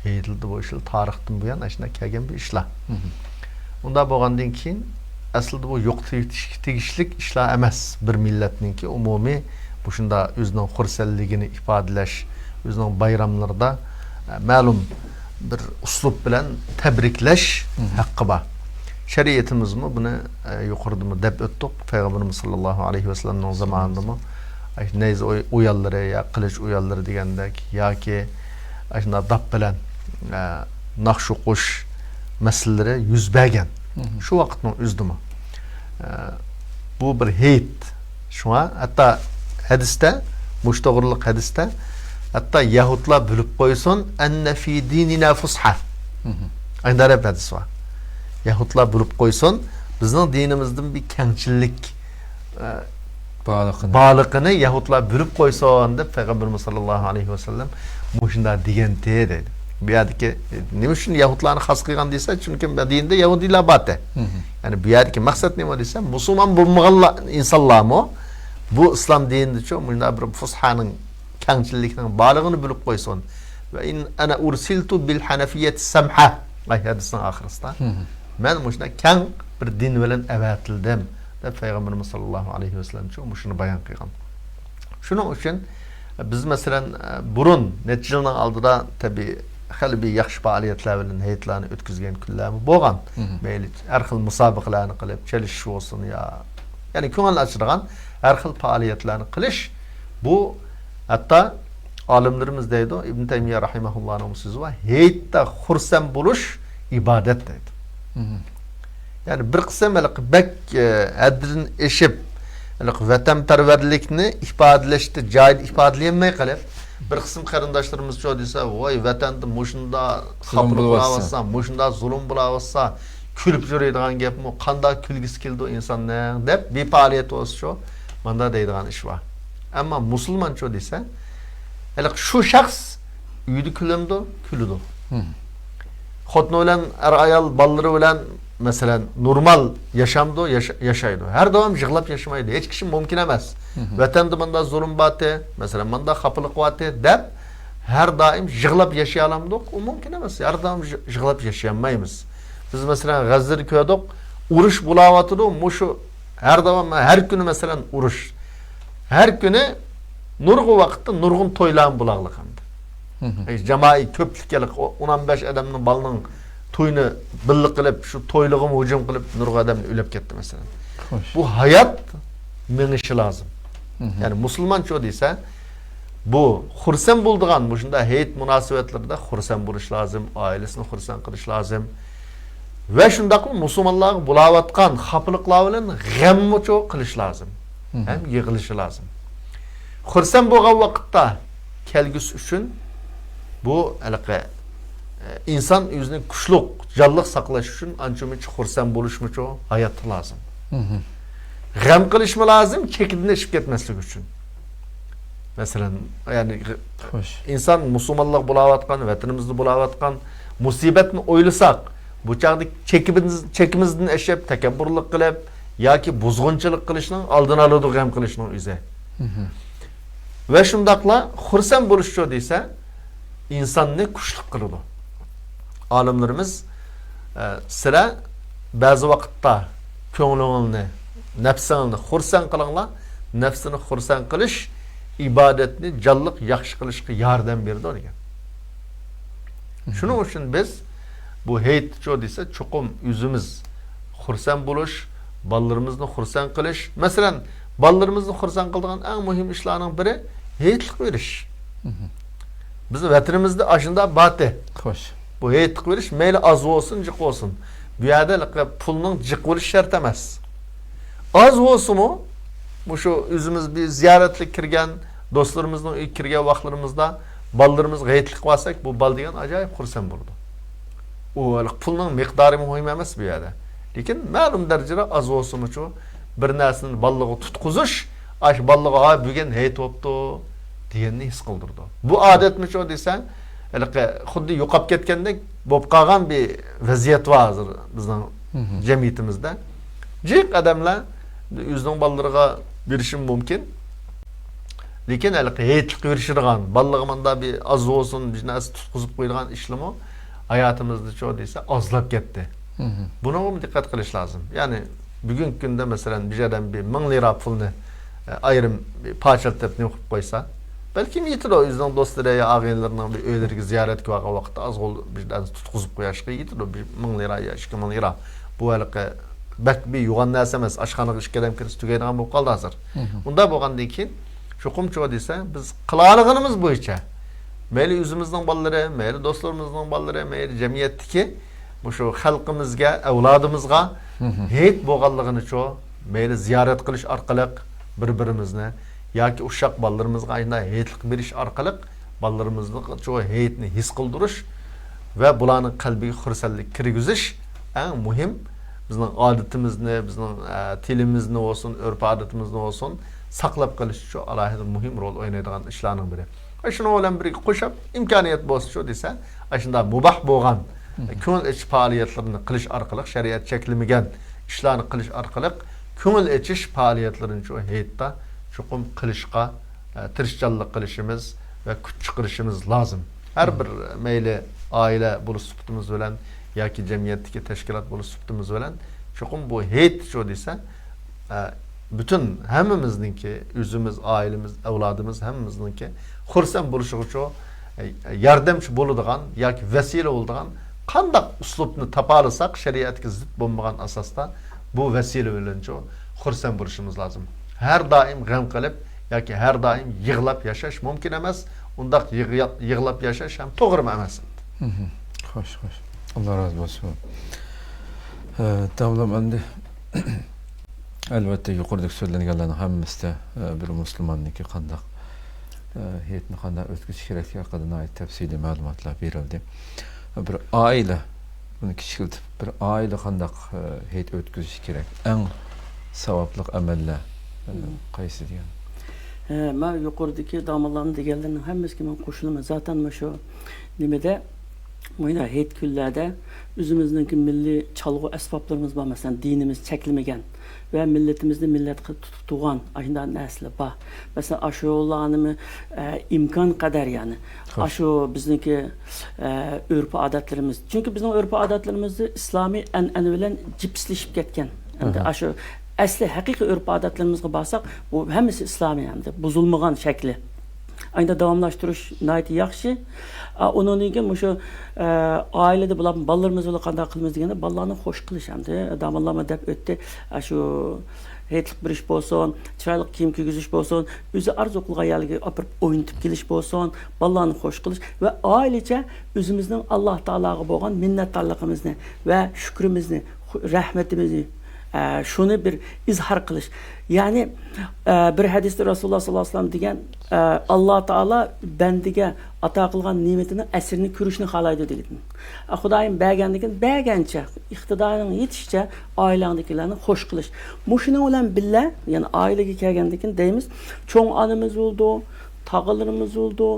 ھېيتلىرىدا بۇ ئىشلار تارىختىن بۇيان ئاشۇنداق كەلگەن بىر ئىشلار. ئۇنداق بولغاندىن كېيىن، ئەسلىدە بۇ يوقىتىۋېتىشكە تېگىشلىك ئىشلار ئەمەس. بىر مىللەتنىڭكى ئومۇمىي مۇشۇنداق ئۆزىنىڭ خۇرسەنلىكىنى ئىپادىلەش، ئۆزىنىڭ بايراملىرىدا، ئە، مەلۇم بىر ئۇسلۇب بىلەن تەبرىكلەش ھەققى بار. شەرىئىتىمىزمۇ بۇنى، ئە، يۇقىرىدىمۇ دەپ ئۆتتۇق. پەيغەمبىرىمىز ساللاللاھۇ ئەلەيھى ۋەسەللەمنىڭ زامانىدىمۇ، ئە، نەيزە ئوي-، ئويۇنلىرى يا قىلىچ ئويۇنلىرى دېگەندەك ياكى ئاشۇنداق داپ بىلەن، ئە، ناخشا ئوقۇش مەسىلىلىرى يۈز بەرگەن. شۇ ۋاقىتنىڭ ئۆزىدىمۇ. ئە، بۇ بىر ھېيت. شۇڭا ھەتتا ھەدىستە، مۇشۇ توغرىلىق ھەدىستە، ھەتتا يەھۇدلار بىلىپ قويسۇن، «أن في ديننا فسحة». ئاينى دەرەپ ھەدىس بار. يەھۇدلار بىلىپ قويسۇن، بىزنىڭ دىنىمىزدىن بىر كەڭچىللىك، ئە، بارلىقىنى. بارلىقىنى يەھۇدلار بۆلۈپ قويسۇن دەپ پەيغەمبىرىمىز ساللاللاھۇ ئەلەيھى ۋەسەللەم مۇشۇنداق دېگەنتى دەيدۇ. بۇ يەردىكى، نېمە ئۈچۈن يەھۇدلارنى خاس قىلغان دېسە، چۈنكى مەدىنىدە يەھۇدىيلار بارتى. مم. يەنى بۇ يەردىكى مەقسەت نېمە دېسە، مۇسۇلمان بولمىغانلار، ئىنسانلارمۇ بۇ ئىسلام دىنىدىچۇ مۇشۇنداق بىر فۇسھانىڭ، كەڭچىللىكنىڭ بارلىقىنى بىلىپ قويسۇن. ۋە ئىن ئەنە ئۇرسىلتۇ بىل ھەنەفىيەتى سەمھە. ئاي، ھەدىسنىڭ ئاخىرىسىدا. مم. مەن مۇشۇنداق كەڭ بىر دىن بىلەن ئەۋەتىلدىم، دەپ پەيغەمبىرىمىز ساللاللاھۇ ئەلەيھى ۋەسەللەمچۇ مۇشۇنى بايان قىلغان. شۇنىڭ ئۈچۈن بىز، مەسىلەن، بۇرۇن نەچچە يىلنىڭ ئالدىدا تەبىئىي خېلى بىر ياخشى پائالىيەتلەر بىلەن ھېيتلارنى ئۆتكۈزگەن كۈنلەرمۇ بولغان. مم. مەيلى ھەر خىل مۇسابىقىلەرنى قىلىپ، چېلىشىش بولسۇن يا، يەنى كۆڭۈل ئاچىدىغان ھەر خىل پائالىيەتلەرنى قىلىش، بۇ ھەتتا ئالىملىرىمىز دەيدۇ، ئىبن تەيمىيە رەھىمەھۇللانىڭ سۆزى بار، ھېيتتا خۇرسەن بولۇش ئىبادەت دەيدۇ. مم. يەنى بىر قىسىم ھېلىقى بەك، ئە، ھەددىدىن ئېشىپ، ھېلىقى ۋەتەنپەرۋەرلىكنى ئىپادىلەشتە جايىدا ئىپادىلىيەلمەي قېلىپ، بىر قىسىم قېرىنداشلىرىمىزچۇ دېسە، ۋاي، ۋەتەندە مۇشۇنداق زۇلۇم خاپىلىق بولۇۋاتسا. بولاۋاتسا، مۇشۇنداق زۇلۇم بولاۋاتسا، كۈلۈپ يۈرىدىغان گەپمۇ، قانداق كۈلگۈسى كېلىدۇ ئىنساننىڭ دەپ بىپائالىيەت بولسىچۇ، ماندا دەيدىغان ئىش بار. ئەمما مۇسۇلمانچۇ دېسە، ھېلىقى شۇ شەخس ئۆيىدە كۈلەمدۇ؟ كۈلىدۇ. مم. خوتۇنى بىلەن، ئەر ئايال بالىلىرى بىلەن، مەسىلەن، نورمال ياشامدۇ؟ ياشا-، ياشايدۇ. ھەر داۋام يىغلاپ ياشىمايدۇ. ھېچ كىشى مۇمكىن ئەمەس. مم. ۋەتەندە مۇنداق زۇلۇم بارتى، مەسىلەن، مۇنداق خاپىلىق بارتى دەپ، ھەر دائىم يىغلاپ ياشىيالامدۇق؟ ئۇ مۇمكىن ئەمەس. ھەر دائىم يىغ-، يىغلاپ ياشىيالمايمىز. بىز، مەسىلەن، غەززىدە كۆردۇق، ئۇرۇش بولاۋاتىدۇ، مۇشۇ ھەر داۋام، ھەر كۈنى، مەسىلەن، ئۇرۇش. ھەر كۈنى نۇرغۇن ۋاقىتتا نۇرغۇن تويلارمۇ بولاغلىق ئەمدى. مم. ئەي، جامائىي كۆپلۈككە ئون ئون بەش ئادەمنىڭ بالىنىڭ تويىنى بىللە قىلىپ، شۇ تويلىقىمۇ ھۇجۇم قىلىپ، نۇرغۇن ئادەم ئۆلۈپ كەتتى، مەسىلەن. خوش. بۇ ھايات مېڭىشى لازىم. مم. يەنى مۇسۇلمانچۇ دېسە، بۇ خۇرسەن بولىدىغان، مۇشۇنداق ھېيت مۇناسىۋەتلىرىدە خۇرسەن بولۇش لازىم، ئائىلىسىنى خۇرسەن قىلىش لازىم. ۋە شۇنداقلا مۇسۇلمانلارغا بولاۋاتقان خاپىلىقلار بىلەن غەممۇچۇ قىلىش لازىم. مم. ھەم يىغلىشى لازىم. خۇرسەن بولغان ۋاقىتتا كەلگۈسى ئۈچۈن بۇ ھېلىقى، ئە، ئىنسان ئۆزىنى كۈچلۈك، جانلىق ساقلاش ئۈچۈن ئانچە مۇنچە خۇرسەن بولۇشمۇچۇ ھاياتتا لازىم. مم. غەم قىلىشمۇ لازىم، چېكىدىن ئېشىپ كەتمەسلىك ئۈچۈن. مەسىلەن، يەنى، خوش. ئىنسان مۇسۇلمانلار بولاۋاتقان، ۋەتىنىمىزدە بولاۋاتقان مۇسىبەتنى ئويلىساق، بۇ چاغدا چېكىمىز-، چېكىمىزدىن ئېشىپ، تەكەببۇرلۇق قىلىپ ياكى بۇزغۇنچىلىق قىلىشنىڭ ئالدىنى ئالىدۇ، غەم قىلىشنىڭ ئۆزى. مم. ۋە شۇنداقلا خۇرسەن بولۇشچۇ دېسە، ئىنساننى كۈچلۈك قىلىدۇ. ئالىملىرىمىز، ئە، سىلەر بەزى ۋاقىتتا كۆڭلۈڭلارنى، نەپسىڭلارنى خۇرسەن قىلىڭلار. نەپسىنى خۇرسەن قىلىش ئىبادەتنى جانلىق ياخشى قىلىشقا ياردەم بېرىدۇ دېگەن. شۇنىڭ ئۈچۈن بىز بۇ ھېيتچۇ دېسە، چوقۇم ئۆزىمىز خۇرسەن بولۇش، بالىلىرىمىزنى خۇرسەن قىلىش. مەسىلەن، بالىلىرىمىزنى خۇرسەن قىلىدىغان ئەڭ مۇھىم ئىشلارنىڭ بىرى ھېيتلىق بېرىش. مم. بىز ۋەتىنىمىزدە ئاشۇنداق بارتى. خوش. بۇ ھېيتلىق بېرىش مەيلى ئاز بولسۇن، جىق بولسۇن. بۇ يەردە پۇلنىڭ جىق بولۇشى شەرت ئەمەس. ئاز بولسىمۇ، مۇشۇ ئۆزىمىز بىر زىيارەتلىك كىرگەن، دوستلىرىمىزنىڭ ئۆيىگە كىرگەن ۋاقىتلىرىمىزدا بالىلىرىمىزغا ھېيتلىق بەرسەك، بۇ بالا دېگەن ئاجايىپ خۇرسەن بولىدۇ. ئۇ ھېلىقى پۇلنىڭ مىقدارى مۇھىم ئەمەس بۇ يەردە. لېكىن مەلۇم دەرىجىدە ئاز بولسىمۇچۇ، بىر نەرسىنى بالىلىرىغا تۇتقۇزۇش، ئاشۇ بالىلىرىغا، ھا، بۈگۈن ھېيت بوپتۇ دېگەننى ھېس قىلدۇرىدۇ. بۇ ئادەتمىچۇ دېسەڭ، ھېلىقى خۇددى يوقاپ كەتكەندەك بولۇپ قالغان بىر ۋەزىيەت بار ھازىر بىزنىڭ مم. جەمئىيىتىمىزدە. جىق ئادەملەر ئۆزىنىڭ بالىلىرىغا بېرىشىمۇ مۇمكىن. لېكىن ھېلىقى ھېيتلىق بېرىشىدىغان، بالىلىرىغا ماندا بىر ئاز بولسۇن بىر نەرسە تۇتقۇزۇپ قويىدىغان ئىشلىرىمۇ ھاياتىمىزدىچۇ دېسە ئازلاپ كەتتى. مم. بۇنىڭغىمۇ دىققەت قىلىش لازىم. يەنى بۈگۈنكى كۈندە، مەسىلەن، بىر ئادەم بىر مىڭ لىرا پۇلنى، ئە، ئايرىم بىر پارچىلىتىپ نېمە قىلىپ قويسا، بەلكىم يېتىدۇ ئۆزىنىڭ دوستلىرى يا ئاغىنىلىرىنىڭ بىر ئۆيلىرىگە زىيارەتكە بارغان ۋاقىتتا ئاز غول بىر نەرسە تۇتقۇزۇپ قويۇشقا يېتىدۇ. بىر مىڭ لىرا يا ئىككى مىڭ لىرا. بۇ ھېلىقى بەك بىر يوغان نەرسە ئەمەس. ئاشخانىغا ئىككى ئادەم كىرسە تۈگەيدىغان بولۇپ قالدى ھازىر. مم. ئۇنداق بولغاندىن كېيىن، چوقۇمچۇ دېسە، بىز قىلالىغىنىمىز بويىچە، مەيلى ئۆزىمىزنىڭ بالىلىرى، مەيلى دوستلىرىمىزنىڭ بالىلىرى، مەيلى جەمئىيەتتىكى مۇشۇ خەلقىمىزگە، ئەۋلادىمىزغا مم. ھېيت بولغانلىقىنىچۇ، مەيلى زىيارەت قىلىش ئارقىلىق بىر-بىرىمىزنى ياكى ئۇششاق بالىلىرىمىزغا ئاشۇنداق ھېيتلىق بېرىش ئارقىلىق بالىلىرىمىزنىڭچۇ ھېيتنى ھېس قىلدۇرۇش ۋە بۇلارنىڭ قەلبىگە خۇرسەنلىك كىرگۈزۈش ئەڭ مۇھىم بىزنىڭ ئادىتىمىزنى، بىزنىڭ، ئە، تىلىمىزنى بولسۇن، ئۆرپ-ئادىتىمىزنى بولسۇن، ساقلاپ قېلىش ئۈچۈن ئالاھىدە مۇھىم رول ئوينايدىغان ئىشلارنىڭ بىرى. ۋە شۇنىڭ بىلەن بىرگە قوشۇپ، ئىمكانىيەت بولسىچۇ دېسە، ئاشۇنداق مۇباھ بولغان، كۆڭۈل ئېچىش پائالىيەتلىرىنى قىلىش ئارقىلىق، شەرىئەت چەكلىمىگەن ئىشلارنى قىلىش ئارقىلىق، كۆڭۈل ئېچىش پائالىيەتلىرىنىچۇ ھېيتتا چوقۇم قىلىشقا، ئە، تىرىشچانلىق قىلىشىمىز ۋە كۈچ چىقىرىشىمىز لازىم. ھەر بىر، مەيلى ئائىلە بولۇش سۈپىتىمىز بىلەن ياكى جەمئىيەتتىكى تەشكىلات بولۇش سۈپىتىمىز بىلەن چوقۇم بۇ ھېيتچۇ دېسە، ئە، پۈتۈن ھەممىمىزنىڭكى، ئۆزىمىز، ئائىلىمىز، ئەۋلادىمىز ھەممىمىزنىڭكى خۇرسەن بولۇشىغىچۇ، ئە، ياردەمچى بولىدىغان ياكى ۋەسىلە بولىدىغان قانداق ئۇسلۇبنى تاپالىساق، شەرىئەتكە زىت بولمىغان ئاساستا بۇ ۋەسىلە بىلەنچۇ خۇرسەن بولۇشىمىز لازىم. ھەر دائىم غەم قىلىپ ياكى ھەر دائىم يىغلاپ ياشاش مۇمكىن ئەمەس. ئۇنداق يىغ-، يىغلاپ ياشاش ھەم توغرىمۇ ئەمەس. خوش، خوش. ئاللا رازى بولسۇن. ئە، داۋلام ئەمدى، ئەلۋەتتە، يۇقىرىدىكى سۆزلەنگەنلەرنىڭ ھەممىسىدە، ئە، بىر مۇسۇلماننىڭكى قانداق، ئە، ھېيتنى قانداق ئۆتكۈزۈش كېرەكلىكى ھەققىدە ناھايىتى تەپسىلىي مەلۇماتلار بېرىلدى. بىر ئائىلە، بۇنى كىچىكلىتىپ، بىر ئائىلە قانداق، ئە، ھېيت ئۆتكۈزۈشى كېرەك؟ ئەڭ ساۋابلىق ئەمەللەر، ئە، قايسى دېگەن؟ ئە، مەن يۇقىرىدىكى داموللامنىڭ دېگەنلىرىنىڭ ھەممىسىگە مەن قوشۇلىمەن. زاتەن مۇشۇ نېمىدە، مانا ھېيت كۈنلەردە ئۆزىمىزنىڭكى مىللىي چالغۇ ئەسۋابلىرىمىز بار، مەسىلەن، دىنىمىز چەكلىمىگەن ۋە مىللىتىمىزنى مىللەت قىلىپ تۇتۇپ تۇرغان ئاشۇنداق نەرسىلەر بار. مەسىلەن، ئاشۇلارنىمۇ، ئە، ئىمكان قەدەر، يەنى، خوش. ئاشۇ بىزنىڭكى، ئە، ئۆرپ-ئادەتلىرىمىز. چۈنكى بىزنىڭ ئۆرپ-ئادەتلىرىمىز ئىسلامىي ئەنئەنە بىلەن جىپسلىشىپ كەتكەن. ئەمدى ئاشۇ ئەسلى ھەقىقىي ئۆرپ-ئادەتلىرىمىزغا بارساق، بۇ ھەممىسى ئىسلامىي ئەمدى، بۇزۇلمىغان شەكلى. ئەمدى داۋاملاشتۇرۇش ناھايىتى ياخشى. ئا، ئۇنىڭدىن كېيىن مۇشۇ، ئە، ئائىلىدە بۇلار، بالىلىرىمىز بىلەن قانداق قىلىمىز دېگەندە، بالىلارنى خوش قىلىش ئەمدى. داموللاممۇ دەپ ئۆتتى. ئاشۇ ھېيتلىق بېرىش بولسۇن، چىرايلىق كىيىم كىيگۈزۈش بولسۇن، ئۆزى ئارزۇ قىلغان يەرگە ئاپىرىپ ئوينىتىپ كېلىش بولسۇن، بالىلارنى خوش قىلىش ۋە ئائىلىچە ئۆزىمىزنىڭ ئاللا تائالاغا بولغان مىننەتدارلىقىمىزنى ۋە شۈكرىمىزنى، خۇ-، رەھمىتىمىزنى، ئە، شۇنى بىر ئىزھار قىلىش. يەنى، ئە، بىر ھەدىستە رەسۇلۇللا ساللاللاھۇ ئەلەيھى ۋەسەللەم دېگەن، ئە، ئاللا تائالا بەندىگە ئاتا قىلغان نېمىتىنىڭ ئەسىرىنى كۆرۈشنى خالايدۇ دېگەن. ئە، خۇدايىم بەرگەندىكىن بەرگەنچە، ئىقتىدارىنىڭ يېتىشىچە ئائىلەڭدىكىلەرنى خوش قىلىش. مۇشۇنىڭ بىلەن بىللە، يەنى ئائىلىگە كەلگەندىكىن دەيمىز، چوڭ ئانىمىز بولىدۇ، تاغىلىرىمىز بولىدۇ،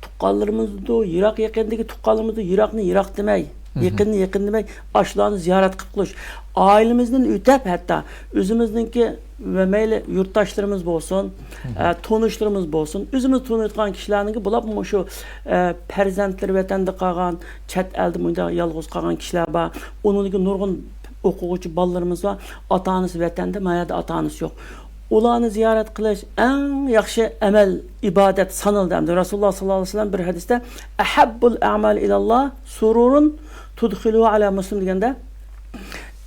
تۇغقانلىرىمىز بولىدۇ، يىراق يېقىندىكى تۇغقانلىرىمىزدۇ، يىراقنى يىراق دېمەي، يېقىننى يېقىن دېمەي، ئاشۇلارنى زىيارەت قىلىپ قويۇش. ئائىلىمىزدىن ئۆتەپ ھەتتا ئۆزىمىزنىڭكى ۋە مەيلى يۇرتداشلىرىمىز بولسۇن، ئە، تونۇشلىرىمىز بولسۇن، ئۆزىمىز تونۇيدىغان كىشىلەرنىڭكى، بولۇپمۇ مۇشۇ، ئە، پەرزەنتلىرى ۋەتەندە قالغان، چەت ئەلدە مۇنداق يالغۇز قالغان كىشىلەر بار. ئۇنىڭدىكى نۇرغۇن ئوقۇغۇچى بالىلىرىمىز بار. ئاتا-ئانىسى ۋەتەندە، ما يەردە ئاتا-ئانىسى يوق. ئۇلارنى زىيارەت قىلىش ئەڭ ياخشى ئەمەل، ئىبادەت سانىلدى. ئەمدى رەسۇلۇللا ساللاللاھۇ ئەلەيھى ۋەسەللەم بىر ھەدىستە، «ئەھەببۇل ئەمال ئىلەللاھ سۇرۇرۇن تۇدخىلۇ ئەلا مۇسلىم» دېگەندە،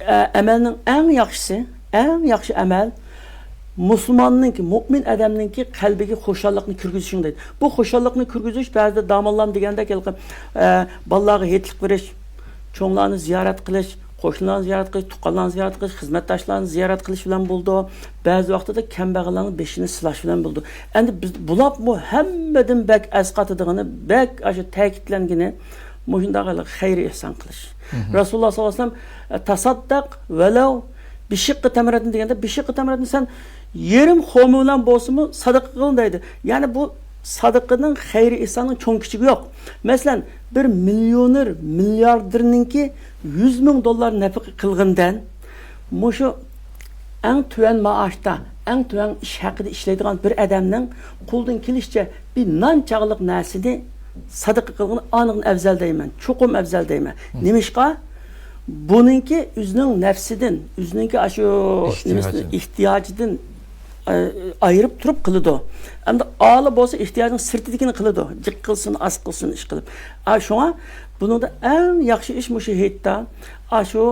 ئە، ئەمەلنىڭ ئەڭ ياخشىسى، ئەڭ ياخشى ئەمەل مۇسۇلماننىڭكى، مۇئمىن ئادەمنىڭكى قەلبىگە خۇشاللىقنى كىرگۈزۈشىڭ دەيدۇ. بۇ خۇشاللىقنى كىرگۈزۈش بەزىدە داموللام دېگەندەك ھېلىقى، ئە، بالىلارغا ھېيتلىق بېرىش، چوڭلارنى زىيارەت قىلىش، قوشنىلارنى زىيارەت قىلىش، تۇغقانلارنى زىيارەت قىلىش، خىزمەتداشلارنى زىيارەت قىلىش بىلەن بولىدۇ. بەزى ۋاقتىدا كەمبەغەللەرنىڭ بېشىنى سىلاش بىلەن بولىدۇ. ئەمدى بىز، بۇلارمۇ ھەممىدىن بەك ئەسقاتىدىغىنى، بەك ئاشۇ تەكىتلەنگىنى، مۇشۇنداق خەير ئېھسان قىلىش. رەسۇلۇللا ساللاللاھۇ ئەلەيھى ۋەسەللەم، «تەسەددەق ۋەلەۋ بىشىققى تەمرەتىن» دېگەندە، بىشىققى تەمرەتنى سەن يېرىم خورما بىلەن بولسىمۇ سادىقە قىل دەيدۇ. يەنى بۇ سادىقىنىڭ، خەير ئېھساننىڭ چوڭ كىچىكى يوق. مەسىلەن، بىر مىليونېر، مىلياردېرنىڭكى يۈز مىڭ دوللار نەپىقە قىلغىنىدىن، مۇشۇ ئەڭ تۆۋەن مائاشتا، ئەڭ تۆۋەن ئىش ھەققىدە ئىشلەيدىغان بىر ئادەمنىڭ قولىدىن كېلىشىچە بىر نان چاغلىق نەرسىنى سادىقە قىلغىنى ئانىغىن ئەۋزەل دەيمەن، چوقۇم ئەۋزەل دەيمەن. نېمىشقا؟ بۇنىڭكى ئۆزىنىڭ نەپسىدىن، ئۆزىنىڭكى ئاشۇ نېمىسىدىن، ئېھتىياجىدىن، ئە، ئايرىپ تۇرۇپ قىلىدۇ. ئەمدى ئالىي بولسا ئېھتىياجنىڭ سىرتىدىكىنى قىلىدۇ. جىق قىلسۇن، ئاز قىلسۇن ئىش قىلىپ. ئا، شۇڭا بۇنىڭدا ئەڭ ياخشى ئىش مۇشۇ ھېيتتا ئاشۇ،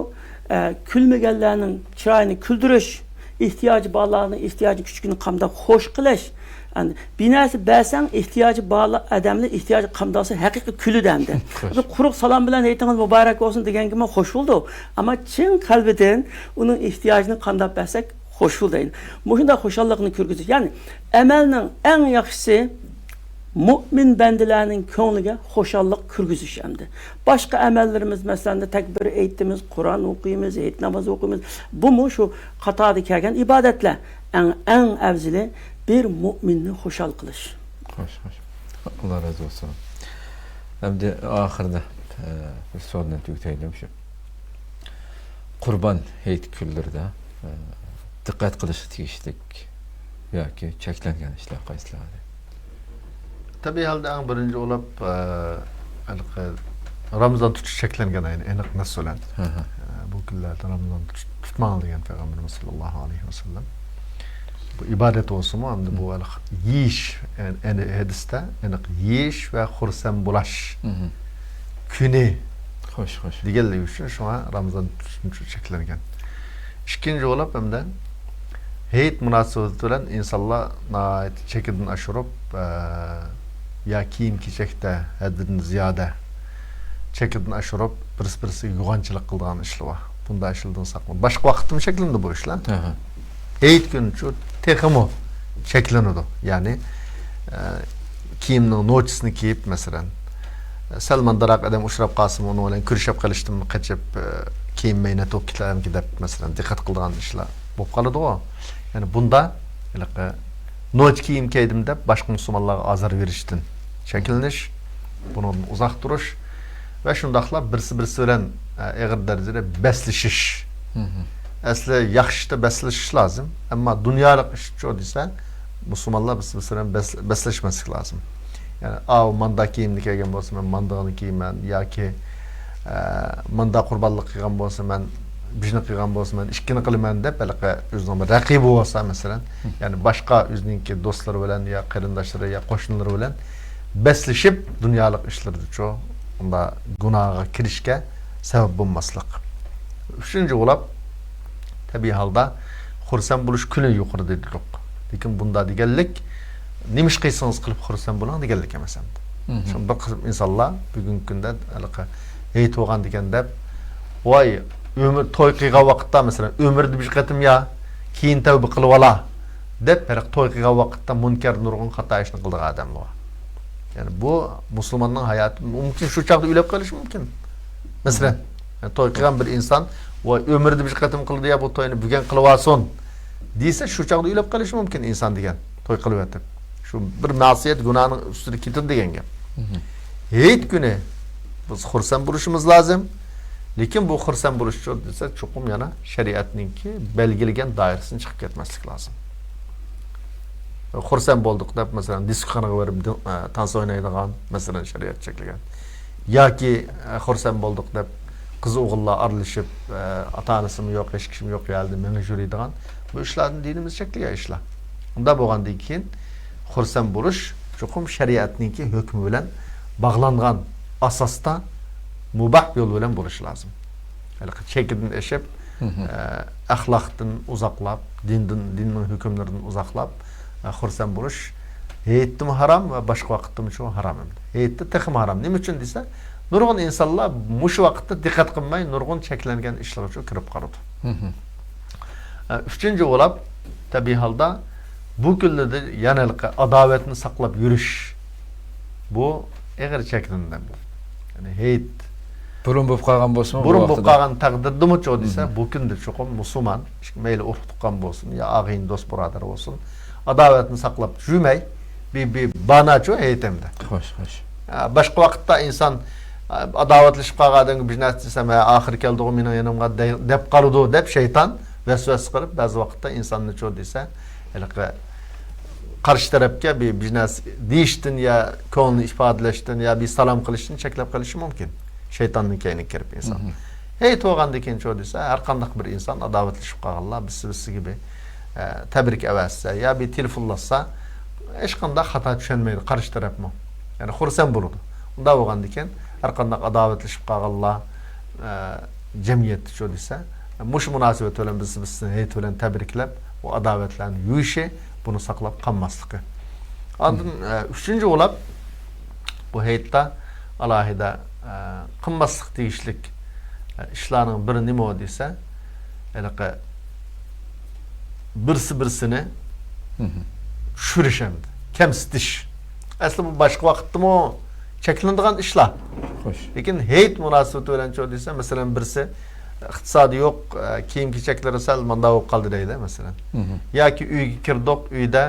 ئە، كۈلمىگەنلەرنىڭ چىرايىنى كۈلدۈرۈش، ئېھتىياجى بارلارنىڭ ئېھتىياجى كۈچىكىنى قامداپ خوش قىلىش. ئەمدى بىر نەرسە بەرسەڭ، ئېھتىياجى بارلار، ئادەملەر ئېھتىياجى قامدالسا ھەقىقىي كۈلىدۇ ئەمدى. بىر قۇرۇق سالام بىلەن «ھېيتىڭىز مۇبارەك بولسۇن» دېگەنگىمۇ خوش بولىدۇ. ئەمما چىن قەلبىدىن ئۇنىڭ ئېھتىياجىنى قامداپ بەرسەك، خوش بولىدۇ. مۇشۇنداق خۇشاللىقنى كىرگۈزۈش. يەنى ئەمەلنىڭ ئەڭ ياخشىسى، مۆمىن بەندىلەرنىڭ كۆڭلىگە خۇشاللىق كىرگۈزۈش ئەمدى. باشقا ئەمەللىرىمىز، مەسىلەن، تەكبىر ئېيتىمىز، قۇرئان ئوقۇيمىز، ھېيت نامازى ئوقۇيمىز. بۇمۇ شۇ قاتاردا كەلگەن ئىبادەتلەر. ئەڭ، ئەڭ ئەۋزىلى بىر مۆمىننى خۇشال قىلىش. خوش، خوش. ئاللا رازى بولسۇن. ئەمدى ئاخىرىدا، ئە، بىر سوئال بىلەن تۈگىتەيلى شۇ. قۇربان ھېيت كۈنلىرىدە، ئە، دىققەت قىلىشقا تېگىشلىك ياكى چەكلەنگەن ئىشلار قايسىلار؟ تەبىئىي ھالدا ئەڭ بىرىنچى بولۇپ، ئە، ھېلىقى رامىزان تۇتۇش چەكلەنگەن، ئەينى ئېنىق نەس بىلەن. ھە، ھە. ئە، بۇ كۈنلەردە رامىزان تۇت-، تۇتماڭ دېگەن پەيغەمبىرىمىز ساللاللاھۇ ئەلەيھى ۋەسەللەم. بۇ ئىبادەت بولسىمۇ، ئەمدى بۇ ھېلىقى يېيىش، يەنى، يەنى ھەدىستە ئېنىق يېيىش ۋە خۇرسەن بولاش مم. كۈنى خوش، خوش. دېگەنلىكى ئۈچۈن شۇڭا رامىزان تۇتۇش چەكلەنگەن. ئىككىنچى بولۇپ، ئەمدى ھېيت مۇناسىۋىتى بىلەن ئىنسانلار ناھايىتى چېكىدىن ئاشۇرۇپ، ئە، يا كىيىم-كېچەكتە ھەددىدىن زىيادە چېكىدىن ئاشۇرۇپ، بىرسى-بىرسىگە يوغانچىلىق قىلىدىغان ئىشلار بار. بۇنداق ئىشلاردىن ساقلىنىپ. باشقا ۋاقىتتىمۇ چەكلىنىدۇ بۇ ئىشلار. ھە، ھە. ھېيت كۈنىچۇ تېخىمۇ چەكلىنىدۇ. يەنى، ئە، كىيىمنىڭ نوچىسىنى كىيىپ، مەسىلەن، سەل ماندىراق ئادەم ئۇچراپ قالسىمۇ، ئۇنىڭ بىلەن كۆرۈشۈپ قېلىشتىنمۇ قېچىپ، ئە، كىيىنمەي نېتىۋاپ كېتەرمىكىن دەپ، مەسىلەن، دىققەت قىلىدىغان ئىشلار بولۇپ قالىدىغۇ. يەنى بۇندا ھېلىقى نوچى كىيىم كىيدىم دەپ، باشقا مۇسۇلمانلارغا ئازار بېرىشتىن چەكلىنىش، بۇنىڭدىن ئۇزاق تۇرۇش ۋە شۇنداقلا بىرسى-بىرسى بىلەن، ئە، ئېغىر دەرىجىدە بەسلىشىش. مم. ئەسلى ياخشىدا بەسلىشىش لازىم، ئەمما دۇنيالىق ئىشچۇ دېسە، مۇسۇلمانلار بىرسى-بىرسى بىلەن بەس-، بەسلەشمەسلىك لازىم. يەنى، ئاۋۇ ماندا كىيىمنى كىيگەن بولسا، مەن ماندىغىنى كىيىمەن ياكى، ئە، ماندا قۇربانلىق قىلغان بولسا، مەن بىرنى قىلغان بولسا، مەن ئىككىنى قىلىمەن دەپ، ھېلىقى ئۆزىنىڭ بىر رەقىبى بولسا، مەسىلەن، يەنى باشقا ئۆزىنىڭكى دوستلىرى بىلەن يا قېرىنداشلىرى يا قوشنىلىرى بىلەن بەسلىشىپ، دۇنيالىق ئىشلىرىدىچۇ، ئۇنداق گۇناھقا كىرىشكە سەۋەب بولماسلىق. ئۈچىنچى بولاپ، تەبىئىي ھالدا خۇرسەن بولۇش كۈنى يۇقىرىدا دېدۇق. لېكىن بۇندا دېگەنلىك، نېمە ئىش قىلسىڭىز قىلىپ خۇرسەن بولۇڭ دېگەنلىك ئەمەس ئەمدى. مم. شۇڭا بىر قىسىم ئىنسانلار بۈگۈنكى كۈندە ھېلىقى ھېيت بولغاندىكەن دەپ، ۋاي، ئۆمۈر، توي قىلغان ۋاقىتتا، مەسىلەن، ئۆمرىدە بىر قېتىم يا كېيىن تەۋبە قىلىۋالا دەپ، ھېلىقى توي قىلغان ۋاقىتتا مۇنكەر نۇرغۇن خاتا ئىشنى قىلىدىغان ئادەملەر بار. يەنى بۇ مۇسۇلماننىڭ ھاياتى مۇمكىن شۇ چاغدا ئۆلۈپ قېلىشى مۇمكىن. مەسىلەن، يەنى توي قىلغان بىر ئىنسان، ۋاي، ئۆمرىدە بىر قېتىم قىلىدۇ يا، بۇ توينى بۈگۈن قىلىۋالسۇن دېسە، شۇ چاغدا ئۆلۈپ قېلىشى مۇمكىن ئىنسان دېگەن، توي قىلىۋېتىپ. شۇ بىر مەسىيەت گۇناھنىڭ ئۈستىدە كېتىدۇ دېگەن گەپ. مم. ھېيت كۈنى بىز خۇرسەن بولۇشىمىز لازىم. لېكىن بۇ خۇرسەن بولۇشچۇ دېسە، چوقۇم يەنە شەرىئەتنىڭكى بەلگىلىگەن دائىرىسىدىن چىقىپ كەتمەسلىك لازىم. خۇرسەن بولدۇق دەپ، مەسىلەن، دىسكوخانىغا بېرىپ، دى-، ئە، تانسا ئوينايدىغان، مەسىلەن، شەرىئەت چەكلىگەن. ياكى، ئە، خۇرسەن بولدۇق دەپ، قىز ئوغۇللار ئارىلىشىپ، ئە، ئاتا-ئانىسىمۇ يوق، ھېچ كىشىمۇ يوق يەردە مېڭە يۈرىدىغان، بۇ ئىشلاردىن دىنىمىز چەكلىگەن ئىشلار. ئۇنداق بولغاندىن كېيىن، خۇرسەن بولۇش چوقۇم شەرىئەتنىڭكى ھۆكمى بىلەن باغلانغان ئاساستا، مۇباھ يول بىلەن بولۇشى لازىم. ھېلىقى چېكىدىن ئېشىپ، مم. ئە، ئەخلاقتىن ئۇزاقلاپ، دىندىن، دىننىڭ ھۆكۈملىرىدىن ئۇزاقلاپ، ئە، خۇرسەن بولۇش ھېيتتىمۇ ھارام ۋە باشقا ۋاقىتتىمۇ شۇ ھارام ئەمدى. ھېيتتا تېخىمۇ ھارام. نېمە ئۈچۈن دېسە، نۇرغۇن ئىنسانلار مۇشۇ ۋاقىتتا دىققەت قىلماي، نۇرغۇن چەكلەنگەن ئىشلارغا كىرىپ قالىدۇ. مم. ئە، ئۈچىنچى بولاپ، تەبىئىي ھالدا بۇ كۈنلەردە يەنە ھېلىقى ئاداۋەتنى ساقلاپ يۈرۈش، بۇ ئېغىر چەكلىنىدۇ. يەنى ھېيت بۇرۇن بولۇپ قالغان بولسىمۇ، بۇرۇن بولۇپ قالغان تەقدىردىمۇ چۇ دېسە، مم. بۇ كۈندە چوقۇم مۇسۇلمان، مەيلى ئۇرۇق تۇغقان بولسۇن يا ئاغىنە دوست بۇرادەر بولسۇن، ئاداۋەتنى ساقلاپ يۈرمەي، بىر، بىر باناچۇ ھېيت ئەمدى. خوش، خوش. ئە، باشقا ۋاقىتتا ئىنسان، ئە، ئاداۋەتلىشىپ قالغان ئادەمگە بىر نەرسە دېسەم، ھە، ئاخىرى كەلدىغۇ مېنىڭ يېنىمغا دەي-، دەپ قالىدۇ دەپ شەيتان ۋەسۋەسە قىلىپ، بەزى ۋاقىتتا ئىنساننى چۇ دېسە، ھېلىقى قارشى تەرەپكە بىر، بىر نەرسە دېيىشتىن يا كۆڭلىنى ئىپادىلەشتىن يا بىر سالام قىلىشتىن چەكلەپ قېلىشى مۇمكىن. شەيتاننىڭ كەينىگە كىرىپ ئىنسان. مم. ھېيت بولغاندىن كېيىن چۇ دېسە، ھەر قانداق بىر ئىنسان ئاداۋەتلىشىپ قالغانلار بىرسى-بىرسىگە بىر، ئە، تەبرىك ئەۋەتسە يا بىر تېلېفونلاشسا، ھېچقانداق خاتا چۈشەنمەيدۇ قارشى تەرەپمۇ. يەنى خۇرسەن بولىدۇ. ئۇنداق بولغاندىكىن، ھەر قانداق ئاداۋەتلىشىپ قالغانلار، ئە، جەمئىيەتتە شۇ دېسە، مۇشۇ مۇناسىۋەت بىلەن بىز، بىز ھېيت بىلەن تەبرىكلەپ، ئۇ ئاداۋەتلەرنى يۇيۇشى، بۇنى ساقلاپ قالماسلىقى. ئاندىن، ئە، ئۈچىنچى بولاپ، بۇ ھېيتتا ئالاھىدە، ئە، قىلماسلىق تېگىشلىك، ئە، ئىشلارنىڭ بىرى نېمە دېسە، ھېلىقى بىرسى بىرسىنى چۈشۈرۈش ئەمدى، كەمسىتىش. ئەسلى بۇ باشقا ۋاقىتتىمۇ چەكلىنىدىغان ئىشلار. خوش. لېكىن ھېيت مۇناسىۋىتى بىلەن چۇ دېسە، مەسىلەن، بىرسى ئىقتىسادى يوق، ئە، كىيىم-كېچەكلىرى سەل ماندا بولۇپ قالدى دەيلى، مەسىلەن. مھم. ياكى ئۆيگە كىردۇق، ئۆيدە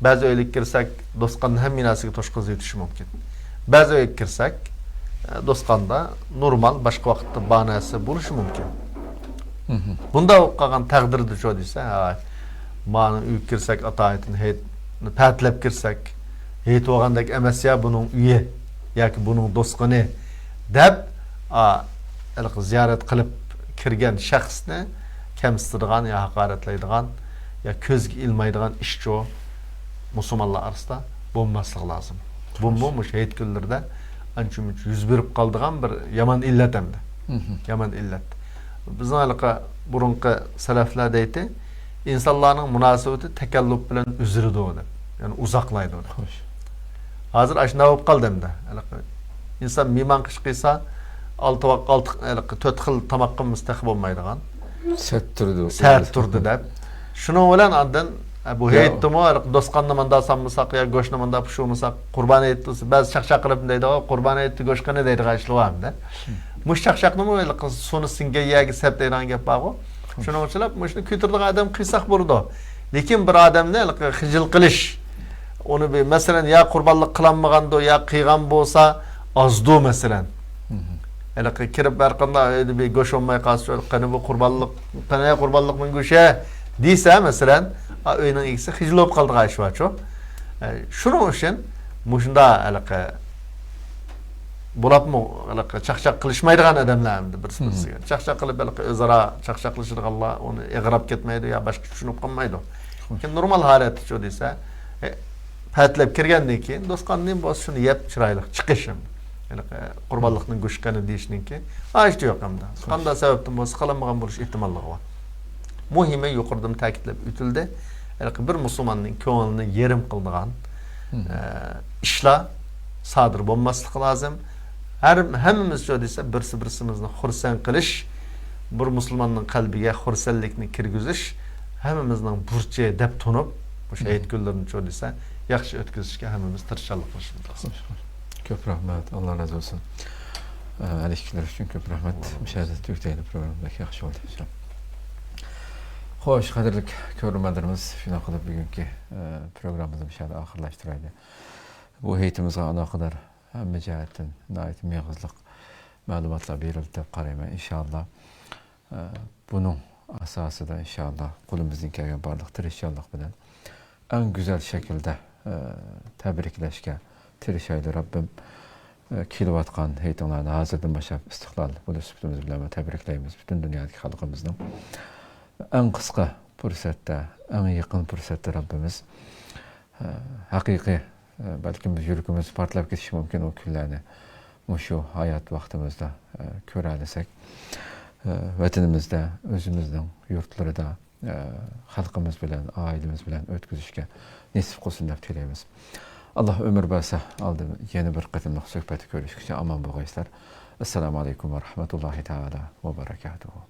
بەزى ئۆيلەرگە كىرسەك، دوستخانىدا ھەممە نەرسىگە توشقان يېتىشى مۇمكىن. بەزى ئۆيگە كىرسەك، ئە، دوستخانىدا نورمال، باشقا ۋاقىتتا بار نەرسە بولۇشى مۇمكىن. مھم. بۇنداق بولۇپ قالغان تەقدىردە چۇ دېسە، ھاي، مانا ئۆيگە كىرسەك، ئاتايىتىن ھېيتنى پەتىلەپ كىرسەك، ھېيت بولغاندەك ئەمەس يا بۇنىڭ ئۆيى ياكى بۇنىڭ دوستخانى دەپ، ئا، ھېلىقى زىيارەت قىلىپ كىرگەن شەخسنى كەمسىتىدىغان يا ھاقارەتلەيدىغان يا كۆزگە ئىلمايدىغان ئىشچۇ مۇسۇلمانلار ئارىسىدا بولماسلىقى لازىم. بۇمۇ مۇشۇ ھېيت كۈنلىرىدە ئانچە-مۇنچە يۈز بېرىپ قالىدىغان بىر يامان ئىللەت ئەمدى. مھم. يامان ئىللەت. بىزنىڭ ھېلىقى بۇرۇنقى سەلەفلەر دەيتتى، ئىنسانلارنىڭ مۇناسىۋىتى تەكەللۇپ بىلەن ئۈزۈلىدۇ دەپ، يەنى ئۇزاقلايدۇ دەپ. خوش. ھازىر ئاشۇنداق بولۇپ قالدى ئەمدى. ھېلىقى ئىنسان مېھمانخانا قىلسا، ئالتە ۋاق-، ئالتە، ھېلىقى تۆت خىل تاماق قىلمىسا تېخى بولمايدىغان. سەت تۇرىدۇ. سەت تۇردى دەپ. شۇنىڭ بىلەن ئاندىن، ئە، بۇ يا. ھېيتتىمۇ ھېلىقى دوستخانىنى ماندا سالمىساق يا گۆشنى ماندا پۇشۇرمىساق، قۇربان ھېيت دېسە، بەزى چاقچاق قىلىپ دەيدىغۇ، قۇربان ھېيتتا گۆش قېنى دەيدىغان ئىشلار بار ئەمدى. مۇشۇ چاقچاقنىمۇ ھېلىقى سۇنى سىڭگەن يەرگە سەپ دەيدىغان گەپ بارغۇ. شۇنىڭ ئۈچۈن مۇشۇنى كۆتۈرىدىغان ئادەم قىلساق بولىدۇ. لېكىن بىر ئادەمنى ھېلىقى خىجىل قىلىش، ئۇنى بىر، مەسىلەن، يا قۇربانلىق قىلالمىغاندۇ، يا قىلغان بولسا ئازدۇ، مەسىلەن. مھم. ھېلىقى كىرىپ ھەر قانداق ئۆيدە بىر گۆش بولماي قالسا، قېنى بۇ قۇربانلىق، قېنى قۇربانلىقنىڭ گۆشى دېسە، مەسىلەن، ئا، ئۆينىڭ ئىگىسى خىجىل بولۇپ قالىدىغان ئىش بارچۇ. ئە، شۇنىڭ ئۈچۈن مۇشۇنداق ھېلىقى بولۇپمۇ ھېلىقى چاقچاق قىلىشمايدىغان ئادەملەر ئەمدى بىرسى-بىرسىگە. چاقچاق قىلىپ ھېلىقى ئۆزئارا چاقچاقلىشىدىغانلار ئۇنى ئېغىراپ كەتمەيدۇ يا باشقا چۈشىنىپ قالمايدۇ. لېكىن نورمال ھالەتتىچۇ دېسە، ئە، پەتىلەپ كىرگەندىن كېيىن دوستخانىدىن بولسا شۇنى يەپ چىرايلىق چىقىش ئەمدى. ھېلىقى قۇربانلىقنىڭ گۆشى قېنى دېيىشنىڭكى ھاجىتى يوق ئەمدى. قانداق سەۋەبتىن بولسا قىلالمىغان بولۇش ئېھتىماللىقى بار. مۇھىمى يۇقىرىدىمۇ تەكىتلەپ ئۆتۈلدى. ھېلىقى بىر مۇسۇلماننىڭ كۆڭلىنى يېرىم قىلىدىغان، ئە، ئىشلار سادىر بولماسلىقى لازىم. ھەر، ھەممىمىزچۇ دېسە، بىرسى-بىرسىمىزنى خۇرسەن قىلىش، بىر مۇسۇلماننىڭ قەلبىگە خۇرسەنلىكنى كىرگۈزۈش ھەممىمىزنىڭ بۇرچى دەپ تونۇپ، مۇشۇ ھېيت كۈنلىرىنىچۇ دېسە، ياخشى ئۆتكۈزۈشكە ھەممىمىز تىرىشچانلىق قىلىشىمىز لازىم. خوش، خوش. كۆپ رەھمەت، ئاللا رازى بولسۇن. ئە، ھەلىكىكىلەر ئۈچۈن كۆپ رەھمەت. مۇشۇ يەردە تۈگىتەيلى، پروگرامما بەك ياخشى بولدى. خوش، قەدىرلىك كۆرۈرمەنلىرىمىز، شۇنداق قىلىپ بۈگۈنكى، ئە، پروگراممىمىزنى مۇشۇ يەردە ئاخىرلاشتۇرايلى. بۇ ھېيتىمىزغا ئالاقىدار ھەممە جەھەتتىن ناھايىتى مېغىزلىق مەلۇماتلار بېرىلدى دەپ قارايمەن، ئىنشائاللا. ئە، بۇنىڭ ئاساسىدا، ئىنشائاللا، قولىمىزدىن كەلگەن بارلىق تىرىشچانلىق بىلەن ئەڭ گۈزەل شەكىلدە، ئە، تەبرىكلەشكە تىرىشايلى، رەببىم. ئە، كېلىۋاتقان ھېيتىڭلارنى ھازىردىن باشلاپ ئىستىقلال كۈنى سۈپىتىمىز بىلەن تەبرىكلەيمىز پۈتۈن دۇنيادىكى خەلقىمىزنىڭ. ئەڭ قىسقا پۇرسەتتە، ئەڭ يېقىن پۇرسەتتە رەببىمىز، ئە، ھەقىقىي، ئە، بەلكىم يۈرىكىمىز پارتلاپ كېتىشى مۇمكىن ئۇ كۈنلەرنى مۇشۇ ھايات ۋاقتىمىزدا، ئە، كۆرەلىسەك، ئە، ۋەتىنىمىزدە، ئۆزىمىزنىڭ يۇرتلىرىدا، ئە، خەلقىمىز بىلەن، ئائىلىمىز بىلەن ئۆتكۈزۈشكە نېسىپ قىلسۇن دەپ تىلەيمىز. ئاللا ئۆمۈر بەرسە، ئالدىن يەنە بىر قېتىملىق سۆھبەتتە كۆرۈشكىچە ئامان بولغايسىلەر. ئەسسالامۇ ئەلەيكۇم ۋە رەھمەتۇللاھى تائالا ۋە بەرەكاتۇھۇ.